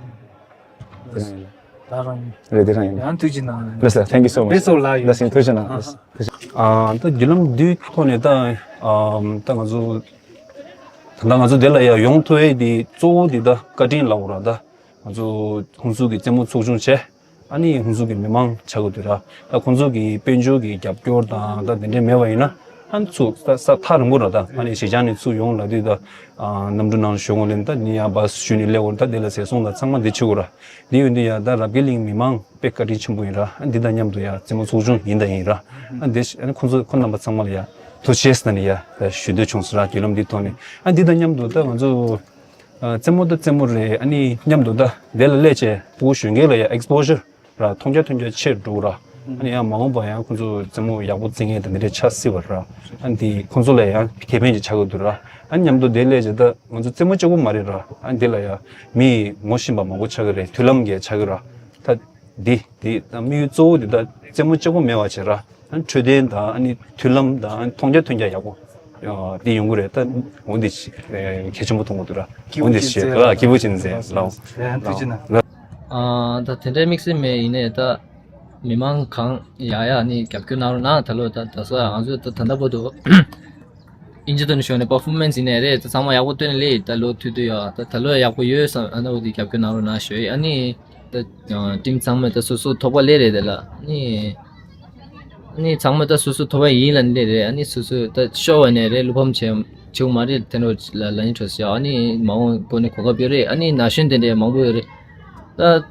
དེ་རང་ཡིན་ལ། ད་རང་ཡིན། རེད་དེ་རང་ཡིན། ཡང་ཐུགས་རྗེ་གནང་། རེད་སར། Thank you so much. Best of luck. ལགས་སོ་ཐུགས་རྗེ་གནང་། ཨ་ཧ། ཨ་ད་བརྒྱུད་ལམ་འདིའི་ཐོག་ནས་ད་ཨམ་ད་ང་ཚོ་ད་ལྟ་ང་ཚོ་འདི་ལ་ཡ་ཡོང་ཐུབ་ཡས་དེ་གཙོ་བོ་དེ་ད་བཀའ་དྲིན་ལབ་དགོས་ར། ད་ང་ཚོ་ཧུན་སུར་གྱི་རྩེད་མོ་ཚོགས་ཆུང་བྱས། ཨ་ནི་ཧུན་སུར་གྱི་མི་མང་ཆགས་ཀྱི་འདུག་ར། ད་ཁོང་ཚོ་གི་དཔལ་འབྱོར་གྱི་རྒྱབ་སྐྱོར་དང་ད་དེ་འདྲས་མེད་པ་ཡིན་ན་ཧན་ཚུར་ད་ས་ཐག་རིང་པོ་ར། ད་ཨ་ནི་གཞིས་ཆགས་ནས་ཚུར་ཡོང་ལབ་དུས་ད་ཨ་གནམ་གྲུ་ནང་ཞོན་དགོས་ལེ། ད་ནི་ཡང་བཱ་སི་ཞུས་ནས་སླེབས་དགོས་ར། ད་དེ་ལ་ཟས་སོང་ད་ཚང་མ་འདི་བྱེད་དགོས་ར། འདི་ཡོད་འདི་ཡ་ད་རབ་རྒྱས་གླིང་མི་མང་དཔེ་བཀའ་དྲིན་ཆེན་པོ་ཡིན་ར། ཨ་འདི་དང་མཉམ་དུ་ཡ་རྩེད་མོ་ཚོགས་ཆུང་ཡིན་ད་ཡིན་ར། ཨ་འདི་ཨ་ནི་ཁོང་ཚོ་ཁོ་རྣམ་པ་ཚང་མ་ལ་ཡ་ ཐུགས་རྗེ་ཆེ་ཟེར་ནས་ཡ་ཞུ་འདོད་བྱུང་སོང་ར། བརྒྱུད་ལམ་འདི་ཐོག་ནས། ཨ་འདི་དང་མཉམ་དུ་ད་ང་ཚོ་ཨ་རྩེད་མོ་ད་རྩེད་མོ་རེད། ཨ་ནི་མཉམ་དུ་ད་དེ་ལ་སླེབས་བྱས་ཕྲུ་གུ་གཞོན་སྐྱེས་ལ་ཡ་ཨེགས་པོ་ཞར་ར་མཐོང་རྒྱ་མཐོང་རྒྱ་ཆེར་འགྲོ་གི་ར། ཨ་ནི་ཡང་མ་འོངས་པ་ཡང་ཁོང་ཚོ་རྩེད་མོ་ཡག་པོ་རྩེ་མཁན་དེ་འདྲ་ཆགས་སྲིད་པ་ར། ཨ་ནི་དེ་ཁོང་ཚོ་ལ་ཡང་ཁེ་ཕན་ཅིག་ཆགས་ཀྱི་འདུག་ར། ཨ་ནི་མཉམ་དུ་དེ་སླེབས་བྱས་ད་ང་ཚོ་རྩེད་མོ་གཅིག་པོ་མ་རེད་ར། ཨ་ནི་དེ་ལ་ཡང་མི་ངོ་ཤེས་པ་མང་པོ་ཆགས་ཀྱི་རེད། མཐུན་ལམ་གྱི་ཆགས་ཀྱི་ར། ད་འདི་འདི་ད་དམིགས་ཡུལ་གཙོ་བོ་འདི་ད་རྩེད་མོ་གཅིག་པོ་མེད་པ་བྱས་ར། ཨ་ནི་འཕྲོད་བསྟེན་དང་ཨ་ནི་མཐུན་ལམ་དང་ཨ་ནི་མཐོང་རྒྱ་མཐོང་རྒྱ་ཡག་པོ་ཨ་འདི་ཡོང་གི་རེད། ད་འོ་འདི་ཞིག་ཨ་གལ་ཆེན་པོ་མཐོང་གི་འདུག་ར། འོ་འདི་ཞིག་ཨ་སྐྱིད་པོ་བྱེད་མཛད་ལགས། ཨ་ཐུགས་རྗེ་གནང་། ཨ་ད་དེ་འདྲའི་དམིགས་བསལ་མེད། ཡིན་ནའི་ད་མི་མང་གང་ཡག་ཡག་ནི་རྒྱབ་སྐྱོར་གནང་རོགས་གནང་། ད་ལོ་ད་ད་ས་ང་ཚོ་ད་ད་ལྟ་བར་དུ་ཨིན་ཇི་དོན་ཞོན་ནས་པར་ཕོར་མན་སི་ཡིན་ནའི་རེད། ད་ཚང་མ་ཡག་པོ་སྟོན་ནས་ལས་ད་ལོ་མཐུད་དུ་ཡོད། ད་ད་ལོ་ཡག་པོ་ཡོད་བསམ། ཨ་ནི་འོ་དེ་རྒྱབ་སྐྱོར་གནང་རོགས་གནང་ཞུ་ཡི། ཨ་ནི་ད་ཊིམ་ཚང་མས་ད་སོ་སོ་ཐོབ་པ་ལས་རེད་དེ་ལ། ཨ་ནི་ཨ་ནི་ཚང་མས་ད་སོ་སོ་ཐོབ་པ་ཡིན་ལ་ནི་ལས་རེད། ཨ་ནི་སོ་སོ་ད་ཤོར་བ་ནས་རེད། བློ་ཕམ་བྱེད་བྱེད་དགོས་མ་རེད། དེ་འདྲ་ལ་ལ་ནི་འཕྲོད་ཤག་ཨ་ནི་མ་འོངས་པ་ནས་གོ་སྐབས་ཡོད་རེད། ཨ་ནི་ན་གཞོན་དེ་འདྲའི་མང་པོ་ཡོད་རེད། ད་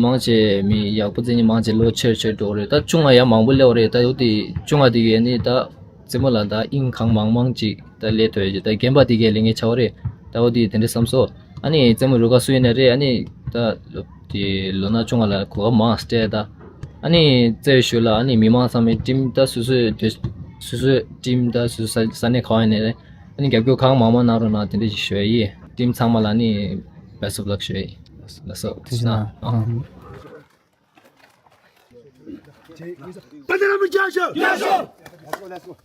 མང་ཆེ་མི་ཡག་པོ་རྩེ་མཁན་མང་ཆེ་ལོ་ཆེར་ཆེར་འགྲོ་གི་རེད། ད་ཆུང་བ་ཡང་མང་པོ་སླེབས་པ་རེད། ད་འོ་དེ་ཆུང་བ་དེ་གས་ནི་ད་རྩེད་མོ་ལ་ད་དབྱིངས་གང་མང་མང་ཅིག་ད་སླེབས་ཐུབ་ཡོད་ཀྱི། ད་རྒན་པ་དེ་གས་ལས་ངན་ཆགས་པ་རེད། ད་འོ་དེ་དེ་འདྲ་བསམ་སོང་། ཨ་ནི་རྩེད་མོ་རུ་ཁག་སུ་ཡིན་ནའི་རེད། ཨ་ནི་ད་ལོ་དེ་ལོ་ན་ཆུང་བ་ལ་གོ་སྐབས་མང་སྤྲད། ད་ཨ་ནི་རྩེ་བའི་ཤུལ་ལ་ཨ་ནི་མི་མང་ཚང་མས་ཊིམ་ད་སོ་སོའི་དེ་སོ་སོའི་ཊིམ་ད་སོ་སོ་ས་ས་གནས་གང་ཡིན་ནའི་རེད། ཨ་ནི་རྒྱབ་སྐྱོར་གང་མང་མང་གནང་རོགས་གནང་དེ་འདྲ་ཞིག་ཞུ་ཡ་ཡིན། ཊིམ་ཚང་མ་ལ་ནི་best of luck ཞུ་ཡ་ཡིན། ལགས་སོ། ཐུགས་རྗེ་གནང་། ཨ། Let's go, let's go.